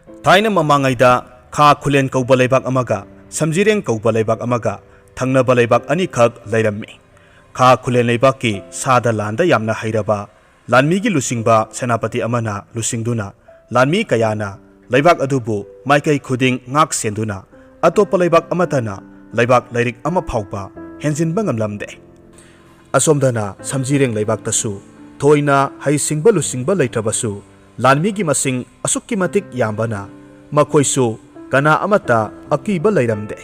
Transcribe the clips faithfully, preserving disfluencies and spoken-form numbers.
ꯊꯥꯏꯅ ꯃꯃꯥꯡꯉꯩꯗ ꯈꯥ ꯈꯨꯂꯦꯟ ꯀꯧꯕ ꯂꯩꯕꯥꯛ ꯑꯃꯒ ꯁꯝꯖꯤꯔꯦꯡ ꯀꯧꯕ ꯂꯩꯕꯥꯛ ꯑꯃꯒ ꯊꯪꯅꯕ ꯂꯩꯕꯥꯛ ꯑꯅꯤꯈꯛ ꯂꯩꯔꯝꯃꯤ꯫ ꯈꯥ ꯈꯨꯂꯦꯟ ꯂꯩꯕꯥꯛꯀꯤ ꯁꯥꯗ ꯂꯥꯟꯗ ꯌꯥꯝꯅ ꯍꯩꯔꯕ ꯂꯥꯟꯃꯤꯒꯤ ꯂꯨꯆꯤꯡꯕ ꯁꯦꯅꯥꯄꯇꯤ ꯑꯃꯅ ꯂꯨꯆꯤꯡꯗꯨꯅ ꯂꯥꯟꯃꯤ ꯀꯌꯥꯅ ꯂꯩꯕꯥꯛ ꯑꯗꯨꯕꯨ ꯃꯥꯏꯀꯩ ꯈꯨꯗꯤꯡ ꯉꯥꯛ ꯁꯦꯟꯗꯨꯅ ꯑꯇꯣꯞꯄ ꯂꯩꯕꯥꯛ ꯑꯃꯠꯇꯅ ꯂꯩꯕꯥꯛ ꯂꯩꯔꯤꯛ ꯑꯃ ꯐꯥꯎꯕ ꯍꯦꯟꯖꯤꯟꯕ ꯉꯝꯂꯝꯗꯦ꯫ ꯑꯁꯣꯝꯗꯅ ꯁꯝꯖꯤꯔꯦꯡ ꯂꯩꯕꯥꯛꯇꯁꯨ ꯊꯣꯏꯅ ꯍꯩꯁꯤꯡꯕ ꯂꯨꯆꯤꯡꯕ ꯂꯩꯇ꯭ꯔꯕꯁꯨ ꯂꯥꯟꯃꯤꯒꯤ ꯃꯁꯤꯡ ꯑꯁꯨꯛꯀꯤ ꯃꯇꯤꯛ ꯌꯥꯝꯕꯅ ꯃꯈꯣꯏꯁꯨ ꯀꯅꯥ ꯑꯃꯠꯇ ꯑꯀꯤꯕ ꯂꯩꯔꯝꯗꯦ꯫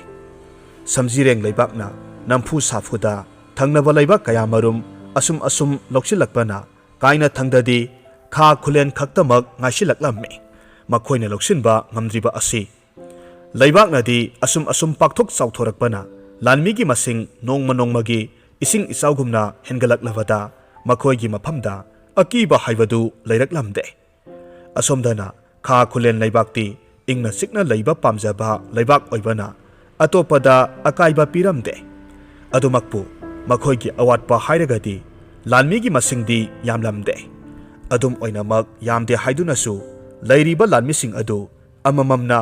ꯁꯝꯖꯤꯔꯦꯡ ꯂꯩꯕꯥꯛꯅ ꯅꯝꯐꯨ ꯁꯥꯐꯨꯗ ꯊꯪꯅꯕ ꯂꯩꯕꯥꯛ ꯀꯌꯥꯃꯔꯨꯝ ꯑꯁꯨꯝ ꯑꯁꯨꯝ ꯂꯧꯁꯤꯜꯂꯛꯄꯅ ꯀꯥꯏꯅꯊꯪꯗꯗꯤ ꯈꯥ ꯈꯨꯂꯦꯟ ꯈꯛꯇꯃꯛ ꯉꯥꯏꯁꯤꯜꯂꯛꯂꯝꯃꯤ꯫ ꯃꯈꯣꯏꯅ ꯂꯧꯁꯤꯟꯕ ꯉꯝꯗ꯭ꯔꯤꯕ ꯑꯁꯤ ꯂꯩꯕꯥꯛꯅꯗꯤ ꯑꯁꯨꯝ ꯑꯁꯨꯝ ꯄꯥꯛꯊꯣꯛ ꯆꯥꯎꯊꯣꯔꯛꯄꯅ ꯂꯥꯟꯃꯤꯒꯤ ꯃꯁꯤꯡ ꯅꯣꯡꯃ ꯅꯣꯡꯃꯒꯤ ꯏꯁꯤꯡ ꯏꯆꯥꯎꯒꯨꯝꯅ ꯍꯦꯟꯒꯠꯂꯛꯂꯕꯗ ꯃꯈꯣꯏꯒꯤ ꯃꯐꯝꯗ ꯑꯀꯤꯕ ꯍꯥꯏꯕꯗꯨ ꯂꯩꯔꯛꯂꯝꯗꯦ꯫ ꯑꯁꯣꯝꯗꯅ ꯈꯥ ꯈꯨꯂꯦꯟ ꯂꯩꯕꯥꯛꯇꯤ ꯏꯪꯅ ꯆꯤꯛꯅ ꯂꯩꯕ ꯄꯥꯝꯖꯕ ꯂꯩꯕꯥꯛ ꯑꯣꯏꯕꯅ ꯑꯇꯣꯞꯄꯗ ꯑꯀꯥꯏꯕ ꯄꯤꯔꯝꯗꯦ꯫ ꯑꯗꯨꯃꯛꯄꯨ ꯃꯈꯣꯏꯒꯤ ꯑꯋꯥꯠꯄ ꯍꯥꯏꯔꯒꯗꯤ ꯂꯥꯟꯃꯤꯒꯤ ꯃꯁꯤꯡꯗꯤ ꯌꯥꯝꯂꯝꯗꯦ꯫ ꯑꯗꯨꯝ ꯑꯣꯏꯅꯃꯛ ꯌꯥꯝꯗꯦ ꯍꯥꯏꯗꯨꯅꯁꯨ ꯂꯩꯔꯤꯕ ꯂꯥꯟꯃꯤꯁꯤꯡ ꯑꯗꯨ ꯑꯃꯃꯝꯅ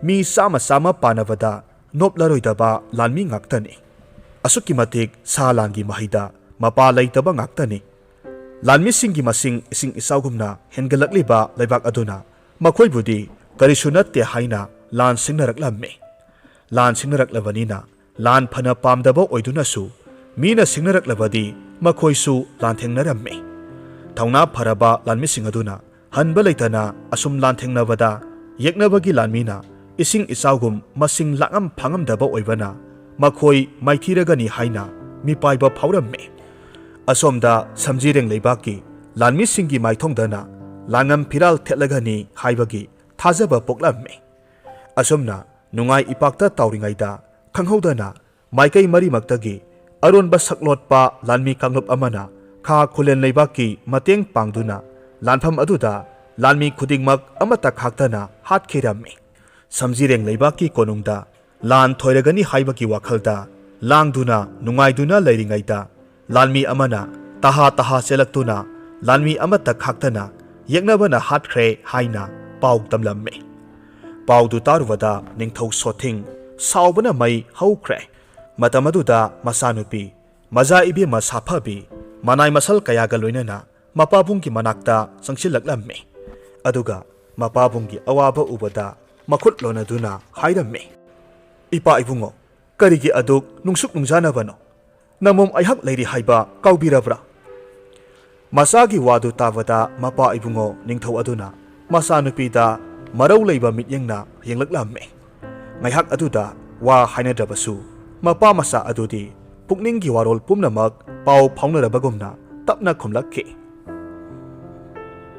ꯃꯤ ꯆꯥꯝꯃ ꯆꯥꯝꯃ ꯄꯥꯅꯕꯗ ꯅꯣꯞꯂꯔꯣꯏꯗꯕ ꯂꯥꯟꯃꯤ ꯉꯥꯛꯇꯅꯤ꯫ ꯑꯁꯨꯛꯀꯤ ꯃꯇꯤꯛ ꯁꯥ ꯂꯥꯟꯒꯤ ꯃꯍꯩꯗ ꯃꯄꯥ ꯂꯩꯇꯕ ꯉꯥꯛꯇꯅꯤ꯫ ꯂꯥꯟꯃꯤꯁꯤꯡꯒꯤ ꯃꯁꯤꯡ ꯏꯁꯤꯡ ꯏꯆꯥꯎꯒꯨꯝꯅ ꯍꯦꯟꯒꯠꯂꯛꯂꯤꯕ ꯂꯩꯕꯥꯛ ꯑꯗꯨꯅ ꯃꯈꯣꯏꯕꯨꯗꯤ ꯀꯔꯤꯁꯨ ꯅꯠꯇꯦ ꯍꯥꯏꯅ ꯂꯥꯟ ꯁꯤꯡꯅꯔꯛꯂꯝꯃꯤ꯫ ꯂꯥꯟ ꯁꯤꯡꯅꯔꯛꯂꯕꯅꯤꯅ ꯂꯥꯟ ꯐꯅ ꯄꯥꯝꯗꯕ ꯑꯣꯏꯗꯨꯅꯁꯨ ꯃꯤꯅ ꯁꯤꯡꯅꯔꯛꯂꯕꯗꯤ ꯃꯈꯣꯏꯁꯨ ꯂꯥꯟꯊꯦꯡꯅꯔꯝꯃꯤ꯫ ꯊꯧꯅꯥ ꯐꯔꯕ ꯂꯥꯟꯃꯤꯁꯤꯡ ꯑꯗꯨꯅ ꯍꯟꯕ ꯂꯩꯇꯅ ꯑꯁꯨꯝ ꯂꯥꯟꯊꯦꯡꯅꯕꯗ ꯌꯦꯛꯅꯕꯒꯤ ꯂꯥꯟꯃꯤꯅ ꯏꯁꯤꯡ ꯏꯆꯥꯎꯒꯨꯝ ꯃꯁꯤꯡ ꯂꯥꯛꯉꯝ ꯐꯥꯉꯝꯗꯕ ꯑꯣꯏꯕꯅ ꯃꯈꯣꯏ ꯃꯥꯏꯊꯤꯔꯒꯅꯤ ꯍꯥꯏꯅ ꯃꯤꯄꯥꯏꯕ ꯐꯥꯎꯔꯝꯃꯤ꯫ ꯑꯁꯣꯝꯗ ꯁꯝꯖꯤꯔꯦꯡ ꯂꯩꯕꯥꯛꯀꯤ ꯂꯥꯟꯃꯤꯁꯤꯡꯒꯤ ꯃꯥꯏꯊꯣꯡꯗꯅ ꯂꯥꯟꯉꯝ ꯐꯤꯔꯥꯜ ꯊꯦꯠꯂꯒꯅꯤ ꯍꯥꯏꯕꯒꯤ ꯊꯥꯖꯕ ꯄꯣꯛꯂꯝꯃꯤ꯫ ꯑꯁꯨꯝꯅ ꯅꯨꯡꯉꯥꯏ ꯏꯄꯥꯛꯇ ꯇꯥꯎꯔꯤꯉꯩꯗ ꯈꯪꯍꯧꯗꯅ ꯃꯥꯏꯀꯩ ꯃꯔꯤꯃꯛꯇꯒꯤ ꯑꯔꯣꯟꯕ ꯁꯛꯂꯣꯠꯄ ꯂꯥꯟꯃꯤ ꯀꯥꯡꯂꯨꯞ ꯑꯃꯅ ꯈꯥ ꯈꯨꯂꯦꯟ ꯂꯩꯕꯥꯛꯀꯤ ꯃꯇꯦꯡ ꯄꯥꯡꯗꯨꯅ ꯂꯥꯟꯐꯝ ꯑꯗꯨꯗ ꯂꯥꯟꯃꯤ ꯈꯨꯗꯤꯡꯃꯛ ꯑꯃꯠꯇ ꯈꯥꯛꯇꯅ ꯍꯥꯠꯈꯤꯔꯝꯃꯤ꯫ ꯁꯝꯖꯤꯔꯦꯡ ꯂꯩꯕꯥꯛꯀꯤ ꯀꯣꯅꯨꯡꯗ ꯂꯥꯟ ꯊꯣꯏꯔꯒꯅꯤ ꯍꯥꯏꯕꯒꯤ ꯋꯥꯈꯜꯗ ꯂꯥꯡꯗꯨꯅ ꯅꯨꯡꯉꯥꯏꯗꯨꯅ ꯂꯩꯔꯤꯉꯩꯗ ꯂꯥꯟꯃꯤ ꯑꯃꯅ ꯇꯍꯥ ꯇꯍꯥ ꯆꯦꯜꯂꯛꯇꯨꯅ ꯂꯥꯟꯃꯤ ꯑꯃꯠꯇ ꯈꯥꯛꯇꯅ ꯌꯦꯛꯅꯕꯅ ꯍꯥꯠꯈ꯭ꯔꯦ ꯍꯥꯏꯅ ꯄꯥꯎ ꯇꯝꯂꯝꯃꯤ꯫ ꯄꯥꯎꯗꯨ ꯇꯥꯔꯨꯕꯗ ꯅꯤꯡꯊꯧ ꯁꯣꯊꯤꯡ ꯁꯥꯎꯕꯅ ꯃꯩ ꯍꯧꯈ꯭ꯔꯦ꯫ ꯃꯇꯝ ꯑꯗꯨꯗ ꯃꯆꯥꯅꯨꯄꯤ ꯃꯖꯥ ꯏꯕꯦꯝꯃ ꯁꯥꯐꯕꯤ ꯃꯅꯥꯏ ꯃꯁꯜ ꯀꯌꯥꯒ ꯂꯣꯏꯅꯅ ꯃꯄꯥꯕꯨꯡꯒꯤ ꯃꯅꯥꯛꯇ ꯆꯪꯁꯤꯜꯂꯛꯂꯝꯃꯤ꯫ ꯑꯗꯨꯒ ꯃꯄꯥꯕꯨꯡꯒꯤ ꯑꯋꯥꯕ ꯎꯕꯗ ꯃꯈꯨꯠ ꯂꯣꯟꯅꯗꯨꯅ ꯍꯥꯏꯔꯝꯃꯤ, "ꯏꯄꯥ ꯏꯕꯨꯡꯉꯣ, ꯀꯔꯤꯒꯤ ꯑꯗꯨꯛ ꯅꯨꯡꯁꯨꯛ ꯅꯨꯡꯖꯥꯅꯕꯅꯣ? ꯅꯃꯣꯝ ꯑꯩꯍꯥꯛ ꯂꯩꯔꯤ ꯍꯥꯏꯕ ꯀꯥꯎꯕꯤꯔꯕ꯭ꯔꯥ?" ꯃꯆꯥꯒꯤ ꯋꯥꯗꯨ ꯇꯥꯕꯗ ꯃꯄꯥ ꯏꯕꯨꯡꯉꯣ ꯅꯤꯡꯊꯧ ꯑꯗꯨꯅ ꯃꯆꯥꯅꯨꯄꯤꯗ ꯃꯔꯧ ꯂꯩꯕ ꯃꯤꯠꯌꯦꯡꯅ ꯌꯦꯡꯂꯛꯂꯝꯃꯤ꯫ ꯉꯥꯏꯍꯥꯛ ꯑꯗꯨꯗ ꯋꯥ ꯍꯥꯏꯅꯗ꯭ꯔꯕꯁꯨ ꯃꯄꯥ ꯃꯆꯥ ꯑꯗꯨꯗꯤ ꯄꯨꯛꯅꯤꯡꯒꯤ ꯋꯥꯔꯣꯜ ꯄꯨꯝꯅꯃꯛ ꯄꯥꯎ ꯐꯥꯎꯅꯔꯕꯒꯨꯝꯅ ꯇꯞꯅ ꯈꯨꯝꯂꯛꯈꯤ꯫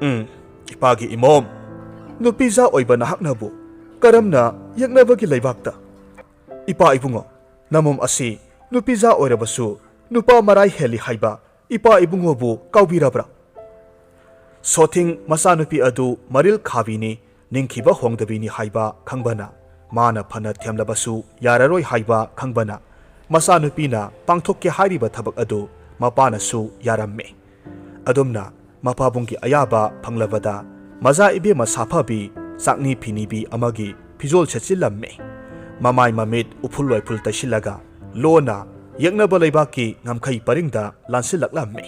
"ꯎꯝ, ꯏꯄꯥꯒꯤ ꯏꯃꯣꯝ, ꯅꯨꯄꯤꯖꯥ ꯑꯣꯏꯕ ꯅꯍꯥꯛꯅꯕꯨ ꯀꯔꯝꯅ ꯌꯦꯛꯅꯕꯒꯤ ꯂꯩꯕꯥꯛꯇ? ꯏꯄꯥ ꯏꯕꯨꯡꯉꯣ, ꯅꯃꯣꯝ ꯑꯁꯤ ꯅꯨꯄꯤꯖꯥ ꯑꯣꯏꯔꯕꯁꯨ ꯅꯨꯄꯥ ꯃꯔꯥꯏ ꯍꯦꯜꯂꯤ ꯍꯥꯏꯕ ꯏꯄꯥ ꯏꯕꯨꯡꯉꯣꯕꯨ ꯀꯥꯎꯕꯤꯔꯕ꯭ꯔꯥ?" ꯁꯣꯊꯤꯡ ꯃꯆꯥꯅꯨꯄꯤ ꯑꯗꯨ ꯃꯔꯤꯜ ꯈꯥꯕꯤꯅꯤ, ꯅꯤꯡꯈꯤꯕ ꯍꯣꯡꯗꯕꯤꯅꯤ ꯍꯥꯏꯕ ꯈꯪꯕꯅ, ꯃꯥꯅ ꯐꯅ ꯊꯦꯝꯂꯕꯁꯨ ꯌꯥꯔꯔꯣꯏ ꯍꯥꯏꯕ ꯈꯪꯕꯅ, ꯃꯆꯥꯅꯨꯄꯤꯅ ꯄꯥꯡꯊꯣꯛꯀꯦ ꯍꯥꯏꯔꯤꯕ ꯊꯕꯛ ꯑꯗꯨ ꯃꯄꯥꯅꯁꯨ ꯌꯥꯔꯝꯃꯤ꯫ ꯑꯗꯨꯝꯅ ꯃꯄꯥꯕꯨꯡꯒꯤ ꯑꯌꯥꯕ ꯐꯪꯂꯕꯗ ꯃꯖꯥ ꯏꯕꯦꯝꯃ ꯁꯥꯐꯕꯤ ꯆꯥꯛꯅꯤ ꯐꯤꯅꯤꯕꯤ ꯑꯃꯒꯤ ꯐꯤꯖꯣꯜ ꯁꯦꯠꯆꯤꯜꯂꯝꯃꯤ꯫ ꯃꯃꯥꯏ ꯃꯃꯤꯠ ꯎꯐꯨꯜ ꯋꯥꯏꯐꯨꯜ ꯇꯩꯁꯤꯜꯂꯒ ꯂꯣꯟꯅ ꯌꯦꯛꯅꯕ ꯂꯩꯕꯥꯛꯀꯤ ꯉꯝꯈꯩ ꯄꯔꯤꯡꯗ ꯂꯥꯟꯁꯤꯜꯂꯛꯂꯝꯃꯤ꯫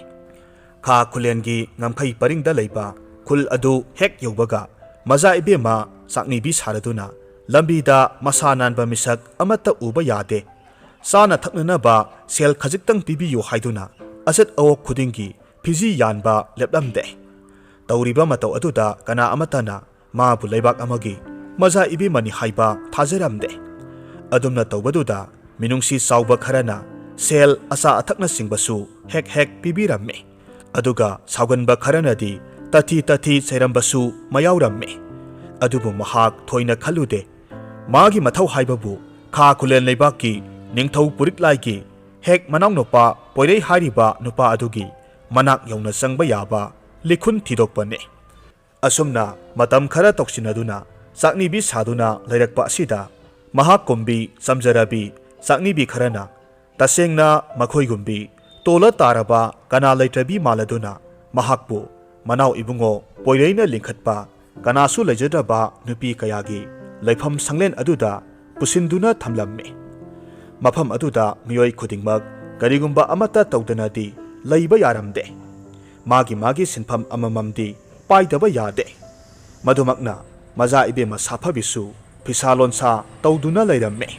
ꯈꯥ ꯈꯨꯂꯦꯟꯒꯤ ꯉꯝꯈꯩ ꯄꯔꯤꯡꯗ ꯂꯩꯕ ꯈꯨꯜ ꯑꯗꯨ ꯍꯦꯛ ꯌꯧꯕꯒ ꯃꯖꯥ ꯏꯕꯦꯝꯃ ꯆꯥꯛꯅꯤꯕꯤ ꯁꯥꯔꯗꯨꯅ ꯂꯝꯕꯤꯗ ꯃꯁꯥ ꯅꯥꯟꯕ ꯃꯤꯁꯛ ꯑꯃꯠꯇ ꯎꯕ ꯌꯥꯗꯦ꯫ ꯆꯥꯅ ꯊꯛꯅꯅꯕ ꯁꯦꯜ ꯈꯖꯤꯛꯇꯪ ꯄꯤꯕꯤꯌꯨ ꯍꯥꯏꯗꯨꯅ ꯑꯆꯠ ꯑꯋꯣꯛ ꯈꯨꯗꯤꯡꯒꯤ ꯐꯤꯖꯤ ꯌꯥꯟꯕ ꯂꯦꯞꯂꯝꯗꯦ꯫ ꯇꯧꯔꯤꯕ ꯃꯇꯧ ꯑꯗꯨꯗ ꯀꯅꯥ ꯑꯃꯠꯇꯅ ꯃꯥꯕꯨ ꯂꯩꯕꯥꯛ ꯑꯃꯒꯤ ꯃꯖꯥ ꯏꯕꯦꯝꯃꯅꯤ ꯍꯥꯏꯕ ꯊꯥꯖꯔꯝꯗꯦ꯫ ꯑꯗꯨꯝꯅ ꯇꯧꯕꯗꯨꯗ ꯃꯤꯅꯨꯡꯁꯤ ꯆꯥꯎꯕ ꯈꯔꯅ ꯁꯦꯜ, ꯑꯆꯥ ꯑꯊꯛꯅꯆꯤꯡꯕꯁꯨ ꯍꯦꯛ ꯍꯦꯛ ꯄꯤꯕꯤꯔꯝꯃꯤ꯫ ꯑꯗꯨꯒ ꯁꯥꯎꯒꯟꯕ ꯈꯔꯅꯗꯤ ꯇꯊꯤ ꯇꯊꯤ ꯆꯩꯔꯝꯕꯁꯨ ꯃꯌꯥꯎꯔꯝꯃꯤ꯫ ꯑꯗꯨꯕꯨ ꯃꯍꯥꯛ ꯊꯣꯏꯅ ꯈꯜꯂꯨꯗꯦ꯫ ꯃꯥꯒꯤ ꯃꯊꯧ ꯍꯥꯏꯕꯕꯨ ꯈꯥ ꯈꯨꯂꯦꯟ ꯂꯩꯕꯥꯛꯀꯤ ꯅꯤꯡꯊꯧ ꯄꯨꯔꯤꯛꯂꯥꯏꯒꯤ ꯍꯦꯛ ꯃꯅꯥꯎꯅꯨꯄꯥ ꯄꯣꯏꯔꯩ ꯍꯥꯏꯔꯤꯕ ꯅꯨꯄꯥ ꯑꯗꯨꯒꯤ ꯃꯅꯥꯛ ꯌꯧꯅ ꯆꯪꯕ ꯌꯥꯕ ꯂꯤꯈꯨꯟ ꯊꯤꯗꯣꯛꯄꯅꯤ꯫ ꯑꯁꯨꯝꯅ ꯃꯇꯝ ꯈꯔ ꯇꯧꯁꯤꯟꯅꯗꯨꯅ ꯆꯥꯛꯅꯤꯕꯤ ꯁꯥꯗꯨꯅ ꯂꯩꯔꯛꯄ ꯑꯁꯤꯗ ꯃꯍꯥꯛ ꯀꯨꯝꯕꯤ ꯆꯝꯖꯔꯕꯤ ꯆꯥꯛꯅꯤꯕꯤ ꯈꯔꯅ ꯇꯁꯦꯡꯅ ꯃꯈꯣꯏꯒꯨꯝꯕꯤ ꯇꯣꯜꯂ ꯇꯥꯔꯕ ꯀꯅꯥ ꯂꯩꯇ꯭ꯔꯕꯤ ꯃꯥꯜꯂꯗꯨꯅ ꯃꯍꯥꯛꯄꯨ ꯃꯅꯥꯎ ꯏꯕꯨꯡꯉꯣ ꯄꯣꯏꯔꯩꯅ ꯂꯤꯡꯈꯠꯄ ꯀꯅꯥꯁꯨ ꯂꯩꯖꯗ꯭ꯔꯕ ꯅꯨꯄꯤ ꯀꯌꯥꯒꯤ ꯂꯩꯐꯝ ꯁꯪꯂꯦꯟ ꯑꯗꯨꯗ ꯄꯨꯁꯤꯟꯗꯨꯅ ꯊꯝꯂꯝꯃꯤ꯫ ꯃꯐꯝ ꯑꯗꯨꯗ ꯃꯤꯑꯣꯏ ꯈꯨꯗꯤꯡꯃꯛ ꯀꯔꯤꯒꯨꯝꯕ ꯑꯃꯠꯇ ꯇꯧꯗꯅꯗꯤ ꯂꯩꯕ ꯌꯥꯔꯝꯗꯦ꯫ ꯃꯥꯒꯤ ꯃꯥꯒꯤ ꯁꯤꯟꯐꯝ ꯑꯃꯃꯝꯗꯤ ꯄꯥꯏꯗꯕ ꯌꯥꯗꯦ꯫ ꯃꯗꯨꯃꯛꯅ ꯃꯖꯥ ꯏꯕꯦꯝꯃ ꯁꯥꯐꯕꯤꯁꯨ ꯐꯤꯁꯥ ꯂꯣꯟꯁꯥ ꯇꯧꯗꯨꯅ ꯂꯩꯔꯝꯃꯤ꯫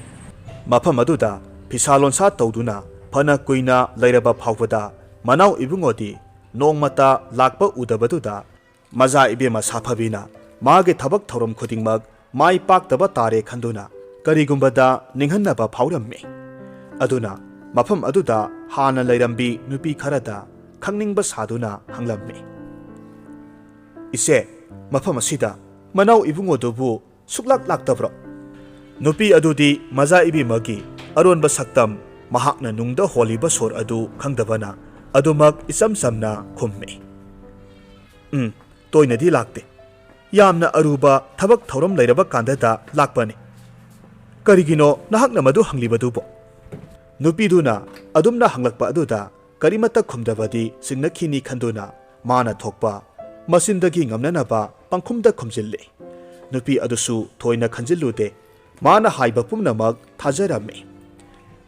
ꯃꯐꯝ ꯑꯗꯨꯗ ꯐꯤꯁꯥ ꯂꯣꯟꯁꯥ ꯇꯧꯗꯨꯅ ꯐꯅ ꯀꯨꯏꯅ ꯂꯩꯔꯕ ꯐꯥꯎꯕꯗ ꯃꯅꯥꯎ ꯏꯕꯨꯡꯉꯣꯗꯤ ꯅꯣꯡꯃꯇ ꯂꯥꯛꯄ ꯎꯗꯕꯗꯨꯗ ꯃꯖꯥ ꯏꯕꯦꯝꯃ ꯁꯥꯐꯕꯤꯅ ꯃꯥꯒꯤ ꯊꯕꯛ ꯊꯧꯔꯝ ꯈꯨꯗꯤꯡꯃꯛ ꯃꯥꯏ ꯄꯥꯛꯇꯕ ꯇꯥꯔꯦ ꯈꯟꯗꯨꯅ ꯀꯔꯤꯒꯨꯝꯕꯗ ꯅꯤꯡꯍꯟꯅꯕ ꯐꯥꯎꯔꯝꯃꯤ꯫ ꯑꯗꯨꯅ ꯃꯐꯝ ꯑꯗꯨꯗ ꯍꯥꯟꯅ ꯂꯩꯔꯝꯕꯤ ꯅꯨꯄꯤ ꯈꯔꯗ ꯈꯪꯅꯤꯡꯕ ꯁꯥꯗꯨꯅ ꯍꯪꯂꯝꯃꯤ, "ꯏꯆꯦ, ꯃꯐꯝ ꯑꯁꯤꯗ ꯃꯅꯥꯎ ꯏꯕꯨꯡꯉꯣꯗꯨꯕꯨ ꯁꯨꯛꯂꯥꯛ ꯂꯥꯛꯇꯕ꯭ꯔꯣ?" ꯅꯨꯄꯤ ꯑꯗꯨꯗꯤ ꯃꯖꯥ ꯏꯕꯦꯝꯃꯒꯤ ꯑꯔꯣꯟꯕ ꯁꯛꯇꯝ, ꯃꯍꯥꯛꯅ ꯅꯨꯡꯗ ꯍꯣꯜꯂꯤꯕ ꯁꯣꯔ ꯑꯗꯨ ꯈꯪꯗꯕꯅ ꯑꯗꯨꯃꯛ ꯏꯆꯝ ꯆꯝꯅ ꯈꯨꯝꯃꯤ, "ꯎꯝ, ꯇꯣꯏꯅꯗꯤ ꯂꯥꯛꯇꯦ꯫ ꯌꯥꯝꯅ ꯑꯔꯨꯕ ꯊꯕꯛ ꯊꯧꯔꯝ ꯂꯩꯔꯕ ꯀꯥꯟꯗꯗ ꯂꯥꯛꯄꯅꯤ꯫ ꯀꯔꯤꯒꯤꯅꯣ ꯅꯍꯥꯛꯅ ꯃꯗꯨ ꯍꯪꯂꯤꯕꯗꯨꯕꯣ?" ꯅꯨꯄꯤꯗꯨꯅ ꯑꯗꯨꯝꯅ ꯍꯪꯂꯛꯄ ꯑꯗꯨꯗ ꯀꯔꯤꯃꯠꯇ ꯈꯨꯝꯗꯕꯗꯤ ꯆꯤꯡꯅꯈꯤꯅꯤ ꯈꯟꯗꯨꯅ ꯃꯥꯅ ꯊꯣꯛꯄ ꯃꯆꯤꯟꯗꯒꯤ ꯉꯝꯅꯅꯕ ꯄꯪꯈꯨꯝꯗ ꯈꯨꯝꯖꯤꯜꯂꯤ꯫ ꯅꯨꯄꯤ ꯑꯗꯨꯁꯨ ꯊꯣꯏꯅ ꯈꯟꯖꯤꯜꯂꯨꯗꯦ꯫ ꯃꯥꯅ ꯍꯥꯏꯕ ꯄꯨꯝꯅꯃꯛ ꯊꯥꯖꯔꯝꯃꯤ꯫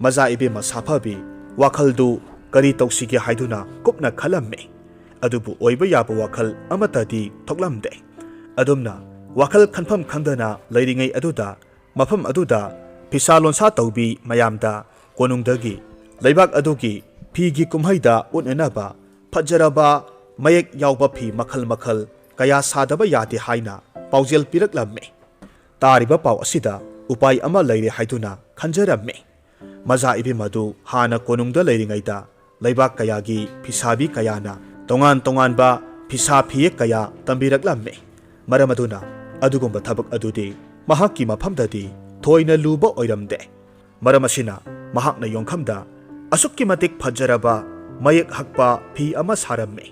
ꯃꯖꯥ ꯏꯕꯦꯝꯃ ꯁꯥꯐꯕꯤ ꯋꯥꯈꯜꯗꯨ ꯀꯔꯤ ꯇꯧꯁꯤꯒꯦ ꯍꯥꯏꯗꯨꯅ ꯀꯨꯞꯅ ꯈꯜꯂꯝꯃꯤ꯫ ꯑꯗꯨꯕꯨ ꯑꯣꯏꯕ ꯌꯥꯕ ꯋꯥꯈꯜ ꯑꯃꯠꯇꯗꯤ ꯊꯣꯛꯂꯝꯗꯦ꯫ ꯑꯗꯨꯝꯅ ꯋꯥꯈꯜ ꯈꯟꯐꯝ ꯈꯪꯗꯅ ꯂꯩꯔꯤꯉꯩ ꯑꯗꯨꯗ ꯃꯐꯝ ꯑꯗꯨꯗ ꯐꯤꯁꯥ ꯂꯣꯟꯁꯥ ꯇꯧꯕꯤ ꯃꯌꯥꯝꯗ ꯀꯣꯅꯨꯡꯗꯒꯤ ꯂꯩꯕꯥꯛ ꯑꯗꯨꯒꯤ ꯐꯤꯒꯤ ꯀꯨꯝꯍꯩꯗ ꯎꯠꯅꯅꯕ ꯐꯖꯔꯕ ꯃꯌꯦꯛ ꯌꯥꯎꯕ ꯐꯤ ꯃꯈꯜ ꯃꯈꯜ ꯀꯌꯥ ꯁꯥꯗꯕ ꯌꯥꯗꯦ ꯍꯥꯏꯅ ꯄꯥꯎꯖꯦꯜ ꯄꯤꯔꯛꯂꯝꯃꯤ꯫ ꯇꯥꯔꯤꯕ ꯄꯥꯎ ꯑꯁꯤꯗ ꯎꯄꯥꯏ ꯑꯃ ꯂꯩꯔꯦ ꯍꯥꯏꯗꯨꯅ ꯈꯟꯖꯔꯝꯃꯤ꯫ ꯃꯖꯥ ꯏꯕꯦꯝ ꯑꯗꯨ ꯍꯥꯟꯅ ꯀꯣꯅꯨꯡꯗ ꯂꯩꯔꯤꯉꯩꯗ ꯂꯩꯕꯥꯛ ꯀꯌꯥꯒꯤ ꯐꯤꯁꯥꯕꯤ ꯀꯌꯥꯅ ꯇꯣꯉꯥꯟ ꯇꯣꯉꯥꯟꯕ ꯐꯤꯁꯥ ꯐꯤꯌꯦꯛ ꯀꯌꯥ ꯇꯝꯕꯤꯔꯛꯂꯝꯃꯤ꯫ ꯃꯔꯝ ꯑꯗꯨꯅ ꯑꯗꯨꯒꯨꯝꯕ ꯊꯕꯛ ꯑꯗꯨꯗꯤ ꯃꯍꯥꯛꯀꯤ ꯃꯐꯝꯗꯗꯤ ꯊꯣꯏꯅ ꯂꯨꯕ ꯑꯣꯏꯔꯝꯗꯦ꯫ ꯃꯔꯝ ꯑꯁꯤꯅ ꯃꯍꯥꯛꯅ ꯌꯣꯡꯈꯝꯗ ꯑꯁꯨꯛꯀꯤ ꯃꯇꯤꯛ ꯐꯖꯔꯕ ꯃꯌꯦꯛ ꯍꯛꯄ ꯐꯤ ꯑꯃ ꯁꯥꯔꯝꯃꯤ꯫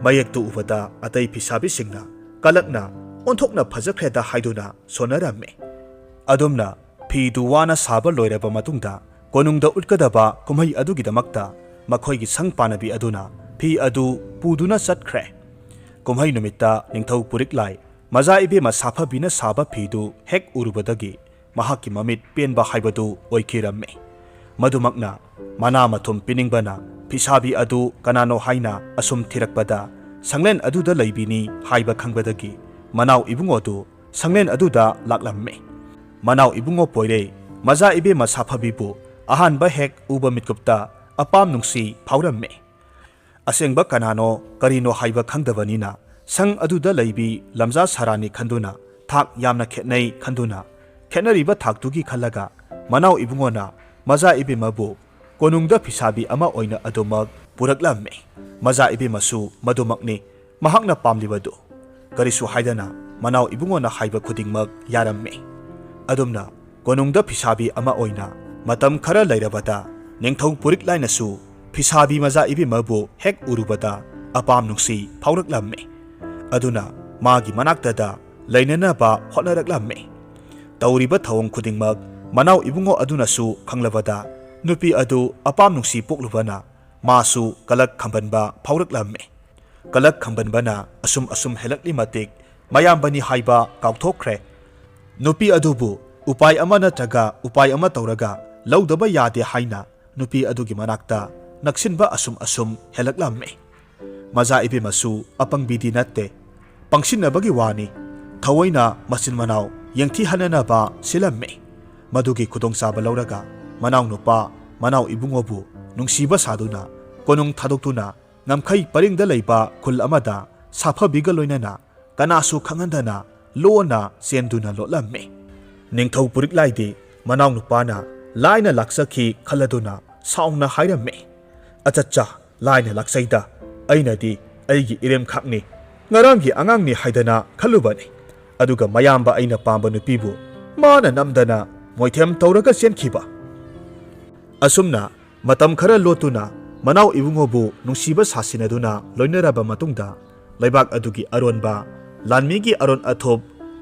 ꯃꯌꯦꯛꯇꯨ ꯎꯕꯗ ꯑꯇꯩ ꯐꯤꯁꯥꯕꯤꯁꯤꯡꯅ ꯀꯂꯛꯅ "ꯑꯣꯟꯊꯣꯛꯅ ꯐꯖꯈ꯭ꯔꯦꯗ" ꯍꯥꯏꯗꯨꯅ ꯁꯣꯟꯅꯔꯝꯃꯤ꯫ ꯑꯗꯨꯝꯅ ꯐꯤꯗꯨ ꯋꯥꯅ ꯁꯥꯕ ꯂꯣꯏꯔꯕ ꯃꯇꯨꯡꯗ ꯀꯣꯅꯨꯡꯗ ꯎꯠꯀꯗꯕ ꯀꯨꯝꯍꯩ ꯑꯗꯨꯒꯤꯗꯃꯛꯇ ꯃꯈꯣꯏꯒꯤ ꯁꯪ ꯄꯥꯟꯅꯕꯤ ꯑꯗꯨꯅ ꯐꯤ ꯑꯗꯨ ꯄꯨꯗꯨꯅ ꯆꯠꯈ꯭ꯔꯦ꯫ ꯀꯨꯝꯍꯩ ꯅꯨꯃꯤꯠꯇ ꯅꯤꯡꯊꯧ ꯄꯨꯔꯤꯛꯂꯥꯏ ꯃꯖꯥ ꯏꯕꯦꯝꯃ ꯁꯥꯐꯕꯤꯅ ꯁꯥꯕ ꯐꯤꯗꯨ ꯍꯦꯛ ꯎꯔꯨꯕꯗꯒꯤ ꯃꯍꯥꯛꯀꯤ ꯃꯃꯤꯠ ꯄꯦꯟꯕ ꯍꯥꯏꯕꯗꯨ ꯑꯣꯏꯈꯤꯔꯝꯃꯤ꯫ ꯃꯗꯨꯃꯛꯅ ꯃꯅꯥ ꯃꯊꯨꯝ ꯄꯤꯅꯤꯡꯕꯅ ꯐꯤꯁꯥꯕꯤ ꯑꯗꯨ ꯀꯅꯥꯅꯣ ꯍꯥꯏꯅ ꯑꯁꯨꯝ ꯊꯤꯔꯛꯄꯗ ꯁꯪꯂꯦꯟ ꯑꯗꯨꯗ ꯂꯩꯕꯤꯅꯤ ꯍꯥꯏꯕ ꯈꯪꯕꯗꯒꯤ ꯃꯅꯥꯎ ꯏꯕꯨꯡꯉꯣꯗꯨ ꯁꯪꯂꯦꯟ ꯑꯗꯨꯗ ꯂꯥꯛꯂꯝꯃꯤ꯫ ꯃꯅꯥꯎ ꯏꯕꯨꯡꯉꯣ ꯄꯣꯏꯔꯩ ꯃꯖꯥ ꯏꯕꯦꯝꯃ ꯁꯥꯐꯕꯤꯕꯨ ꯑꯍꯥꯟꯕ ꯍꯦꯛ ꯎꯕ ꯃꯤꯠꯀꯨꯞꯇ ꯑꯄꯥꯝ ꯅꯨꯡꯁꯤ ꯐꯥꯎꯔꯝꯃꯤ꯫ ꯑꯁꯦꯡꯕ ꯀꯅꯥꯅꯣ ꯀꯔꯤꯅꯣ ꯍꯥꯏꯕ ꯈꯪꯗꯕꯅꯤꯅ ꯁꯪ ꯑꯗꯨꯗ ꯂꯩꯕꯤ ꯂꯝꯖꯥ ꯁꯥꯔꯥꯅꯤ ꯈꯟꯗꯨꯅ ꯊꯥꯛ ꯌꯥꯝꯅ ꯈꯦꯠꯅꯩ ꯈꯟꯗꯨꯅ ꯈꯦꯠꯅꯔꯤꯕ ꯊꯥꯛꯇꯨꯒꯤ ꯈꯜꯂꯒ ꯃꯅꯥꯎ ꯏꯕꯨꯡꯉꯣꯅ ꯃꯖꯥ ꯏꯕꯦꯝꯃꯕꯨ ꯀꯣꯅꯨꯡꯗ ꯐꯤꯁꯥꯕꯤ ꯑꯃ ꯑꯣꯏꯅ ꯑꯗꯨꯃꯛ ꯄꯨꯔꯛꯂꯝꯃꯤ꯫ ꯃꯖꯥ ꯏꯕꯦꯝꯃꯁꯨ ꯃꯗꯨꯃꯛꯅꯤ ꯃꯍꯥꯛꯅ ꯄꯥꯝꯂꯤꯕꯗꯨ꯫ ꯀꯔꯤꯁꯨ ꯍꯥꯏꯗꯅ ꯃꯅꯥꯎ ꯏꯕꯨꯡꯉꯣꯅ ꯍꯥꯏꯕ ꯈꯨꯗꯤꯡꯃꯛ ꯌꯥꯔꯝꯃꯤ꯫ ꯑꯗꯨꯝꯅ ꯀꯣꯅꯨꯡꯗ ꯐꯤꯁꯥꯕꯤ ꯑꯃ ꯑꯣꯏꯅ ꯃꯇꯝ ꯈꯔ ꯂꯩꯔꯕꯗ ꯅꯤꯡꯊꯧ ꯄꯨꯔꯤꯛ ꯂꯥꯏꯅꯁꯨ ꯐꯤꯁꯥꯕꯤ ꯃꯖꯥ ꯏꯕꯦꯝꯃꯕꯨ ꯍꯦꯛ ꯎꯔꯨꯕꯗ ꯑꯄꯥꯝ ꯅꯨꯡꯁꯤ ꯐꯥꯎꯔꯛꯂꯝꯃꯤ꯫ ꯑꯗꯨꯅ ꯃꯥꯒꯤ ꯃꯅꯥꯛꯇꯗ ꯂꯩꯅꯅꯕ ꯍꯣꯠꯅꯔꯛꯂꯝꯃꯤ꯫ ꯇꯧꯔꯤꯕ ꯊꯧꯑꯣꯡ ꯈꯨꯗꯤꯡꯃꯛ ꯃꯅꯥꯎ ꯏꯕꯨꯡꯉꯣ ꯑꯗꯨꯅꯁꯨ ꯈꯪꯂꯕꯗ ꯅꯨꯄꯤ ꯑꯗꯨ ꯑꯄꯥꯝ ꯅꯨꯡꯁꯤ ꯄꯣꯛꯂꯨꯕꯅ ꯃꯥꯁꯨ ꯀꯂꯛ ꯈꯝꯕꯟꯕ ꯐꯥꯎꯔꯛꯂꯝꯃꯤ꯫ ꯀꯂꯛ ꯈꯝꯕꯟꯕꯅ ꯑꯁꯨꯝ ꯑꯁꯨꯝ ꯍꯦꯜꯂꯛꯂꯤ ꯃꯇꯤꯛ ꯃꯌꯥꯝꯕꯅꯤ ꯍꯥꯏꯕ ꯀꯥꯎꯊꯣꯛꯈ꯭ꯔꯦ꯫ ꯅꯨꯄꯤ ꯑꯗꯨꯕꯨ ꯎꯄꯥꯏ ꯑꯃ ꯅꯠꯇ꯭ꯔꯒ ꯎꯄꯥꯏ ꯑꯃ ꯇꯧꯔꯒ ꯂꯧꯗꯕ ꯌꯥꯗꯦ ꯍꯥꯏꯅ ꯅꯨꯄꯤ ꯑꯗꯨꯒꯤ ꯃꯅꯥꯛꯇ ꯅꯛꯁꯤꯟꯕ ꯑꯁꯨꯝ ꯑꯁꯨꯝ ꯍꯦꯜꯂꯛꯂꯝꯃꯤ꯫ ꯃꯖꯥ ꯏꯕꯦꯝꯃꯁꯨ ꯑꯄꯪꯕꯤꯗꯤ ꯅꯠꯇꯦ, ꯄꯪꯁꯤꯟꯅꯕꯒꯤ ꯋꯥꯅꯤ꯫ ꯊꯑꯣꯏꯅ ꯃꯆꯤꯟ ꯃꯅꯥꯎ ꯌꯦꯡꯊꯤꯍꯟꯅꯅꯕ ꯁꯤꯜꯂꯝꯃꯤ꯫ ꯃꯗꯨꯒꯤ ꯈꯨꯗꯣꯡꯆꯥꯕ ꯂꯧꯔꯒ ꯃꯅꯥꯎ ꯅꯨꯄꯥ, ꯃꯅꯥꯎ ꯏꯕꯨꯡꯉꯣꯕꯨ ꯅꯨꯡꯁꯤꯕ ꯁꯥꯗꯨꯅ ꯀꯣꯅꯨꯡ ꯊꯥꯗꯣꯛꯇꯨꯅ ꯉꯝꯈꯩ ꯄꯔꯤꯡꯗ ꯂꯩꯕ ꯈꯨꯜ ꯑꯃꯗ ꯁꯥꯐꯕꯤꯒ ꯂꯣꯏꯅꯅ ꯀꯅꯥꯁꯨ ꯈꯪꯍꯟꯗꯅ ꯂꯣꯟꯅ ꯆꯦꯟꯗꯨꯅ ꯂꯣꯠꯂꯝꯃꯤ꯫ ꯅꯤꯡꯊꯧ ꯄꯨꯔꯤꯛꯂꯥꯏꯗꯤ ꯃꯅꯥꯎ ꯅꯨꯄꯥꯅ ꯂꯥꯏꯅ ꯂꯥꯛꯆꯈꯤ ꯈꯜꯂꯗꯨꯅ ꯁꯥꯎꯅ ꯍꯥꯏꯔꯝꯃꯤ꯫ "ꯑꯆꯠꯆꯥ, ꯂꯥꯏꯅ ꯂꯥꯛꯆꯩꯗ, ꯑꯩꯅꯗꯤ ꯑꯩꯒꯤ ꯏꯔꯦꯝꯈꯥꯛꯅꯤ, ꯉꯔꯥꯡꯒꯤ ꯑꯉꯥꯡꯅꯤ ꯍꯥꯏꯗꯅ ꯈꯜꯂꯨꯕꯅꯤ꯫ ꯑꯗꯨꯒ ꯃꯌꯥꯝꯕ ꯑꯩꯅ ꯄꯥꯝꯕ ꯅꯨꯄꯤꯕꯨ ꯃꯥꯅ ꯅꯝꯗꯅ ꯃꯣꯏꯊꯦꯝ ꯇꯧꯔꯒ ꯆꯦꯟꯈꯤꯕ꯫" ꯑꯁꯨꯝꯅ ꯃꯇꯝ ꯈꯔ ꯂꯣꯠꯇꯨꯅ ꯃꯅꯥꯎ ꯏꯕꯨꯡꯉꯣꯕꯨ ꯅꯨꯡꯁꯤꯕ ꯁꯥꯁꯤꯟꯅꯗꯨꯅ ꯂꯣꯏꯅꯔꯕ ꯃꯇꯨꯡꯗ, ꯂꯩꯕꯥꯛ ꯑꯗꯨꯒꯤ ꯑꯔꯣꯟꯕ, ꯂꯥꯟꯃꯤꯒꯤ ꯑꯔꯣꯟ ꯑꯊꯨꯞ,